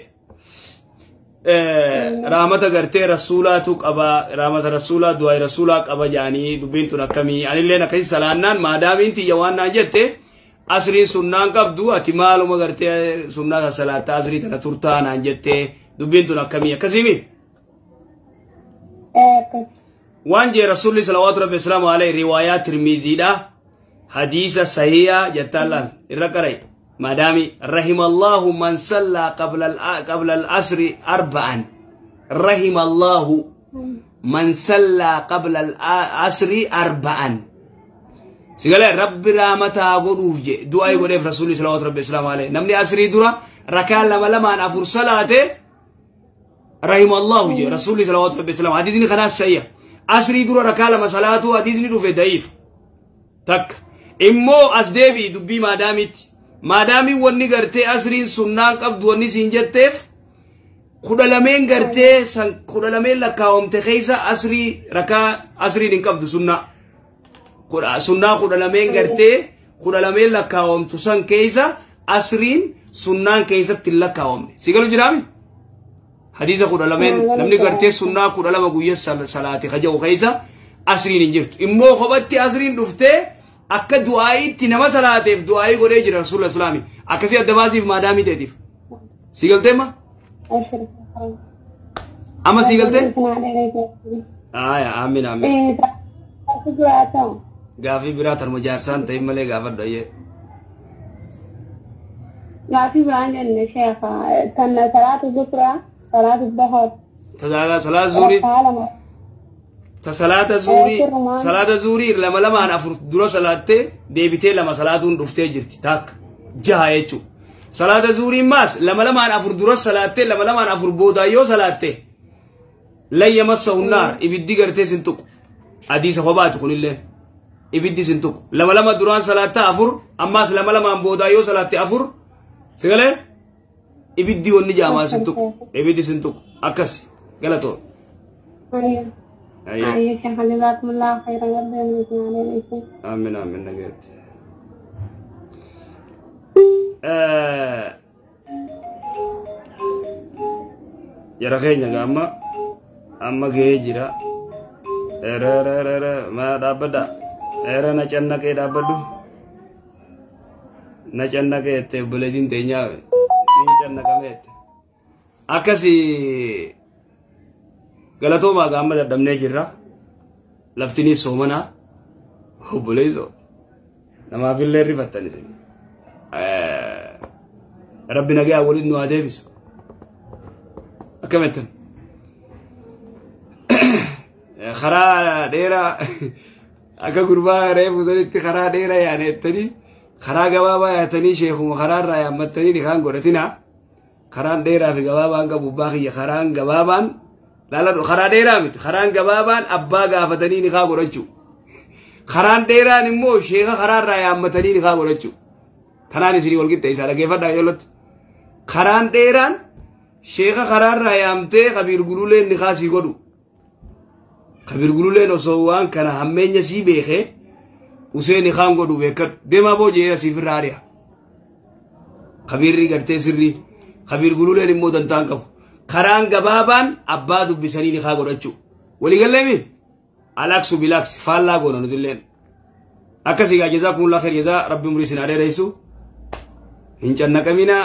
Rahmata gartee rasuulaatu qaba rahmata rasuulaa du'aa rasuulaa qaba jaanii dubbiin tun akkamii anilleen akkasi salaannaan maadaamiin tiyya waan naan jette asriin sunnaan qabdu ati maaluma gartee sunnaa salaattaa asrii tana turtaa naan jette dubbiin tun akkamii akkasiimi. Waan jee rasuulli salawaatu rabbi islaamu alayhi riwaayaa tirmiiziidha hadiisa sahiyaa jettaan laal irra qaray. مدامي رحم الله من صلى قبل العصر أربعا رحم الله من صلى قبل العصر أربعا سيقول رب رحمته قدوف جي دعاء قدوف رسول الله صلى الله عليه وسلم عليه نمني عصري درا ركع لما لما أن أفر صلاته رحم الله جي رسول الله صلى الله عليه وسلم حديثني خلاص سيئة عصري درا ركع لما صلاته حديثني دوفه ضعيف تك إمو أسديبي دبي مادامت maadaamii wanni gartee asriin sunnaan qabdu wanni siin jetteef kudha lameen gartee san kudha lameen lakkaawamte keessa asrii rakaa asriin hin qabdu sunnaa. Sunnaa kudha lameen gartee kudha lameen lakkaawamtu san keessa asriin sunnaan keessatti hin lakkaawamne. Si galu jiraami? Hadiisa kudha lameen namni gartee sunnaa 12 guyyaa salaate kaja'u keessa asriin hin jirtu. Immoo kophatti asriin dhuftee akka du'aayitti nama salaateef du'aayii godhee jira rasuula islaami akkasii adda baasiif maadaamii ta'eetiif. Si galtee ma? Amma si galtee? Aya amiin amiin. Gaafii biraa tarma jaarsaan ta'in malee gaafadhu ayyee. Gaafii biraan jenne sheekha tanna salaatu zuhraa salaatu dhuhur. Tajaajila salaatu zuhrii. Ta salaata zuurii salaata zuurii lama lamaan afur dura salaattee deebitee lama salaatuun dhuftee jirti takka jaha jechuudha. Salaata zuurii maas lama lamaan afur dura salaattee lama lamaan afur boodaa yoo salaatte layya massa hunnaar ibiddi gartee sin tuqu hadiisa kophaati kunillee ibiddi sin tuqu lama lama duraan salaatta afur ammaas lama lamaan boodaa yoo salaatte afur sigalee ibiddi wanni jaamaa sin tuqu ibiddi sin tuqu akkas galatoo. أيوة شيخ جزاكم الله خيرا ربي يجزيكم. آمين آمين نجد. Jara keenya amma amma gahee jira. Era ma dhaabbadha. Era na cannaqee dhaabbadhu. Na cannaqee jettee obboleettiin teenyaa ni cannaqame jette. Akkasi galatoomaa amma dadhabnee jirra. Laftinis soomanaa. Obboleessoo namaafillee rifattan isin. Rabbi nagaa waliin nu haa deebisu. Akkamittan? Karaa dheeraa akka gurbaa reefu sanitti karaa dheeraa yaanettanii karaa gabaabaa yaatanii sheekuma karaarraa yaammattanii nikaan godhatinaa. Karaan dheeraa fi gabaabaan qabu abbaa kiyya karaan gabaabaan laaladhu karaa dheeraa miti karaan gabaabaan abbaa gaafatanii nikaa godhachuu. Karaan dheeraan immoo sheeka karaarraa yaammatanii nikaa godhachuu. Tanaan isinii wal qixxeessaa dhaggeeffadhaa ijoollatti. Karaan dheeraan sheeka karaarraa yaamtee kabiir gululeen nikaa sii godhu. Kabiir gululeen osoo waan kana hammeenya sii beekee usee nikaan godhu beekadhu. Deemaa boojee asiifirraa ari'a. Kabiirri gartee sirrii kabiir gululeen immoo dantaan qabu. Karaan gabaabaan abbaa dubbisanii nikaa godhachuu. Waliigalleemi? Alaksu bilaksi faallaa goona nutilleen. Akkasii gaa jazaakumullah khair jazaa rabbi umurii isin haa dheeressu. Hin cannaqaminaa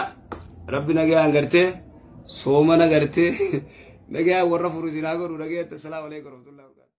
rabbi nagaan gartee soomana gartee nagaan warra furu isin haa godhu nagaatti. Assalaamu alaikum warahmatullahi wabarakatuh.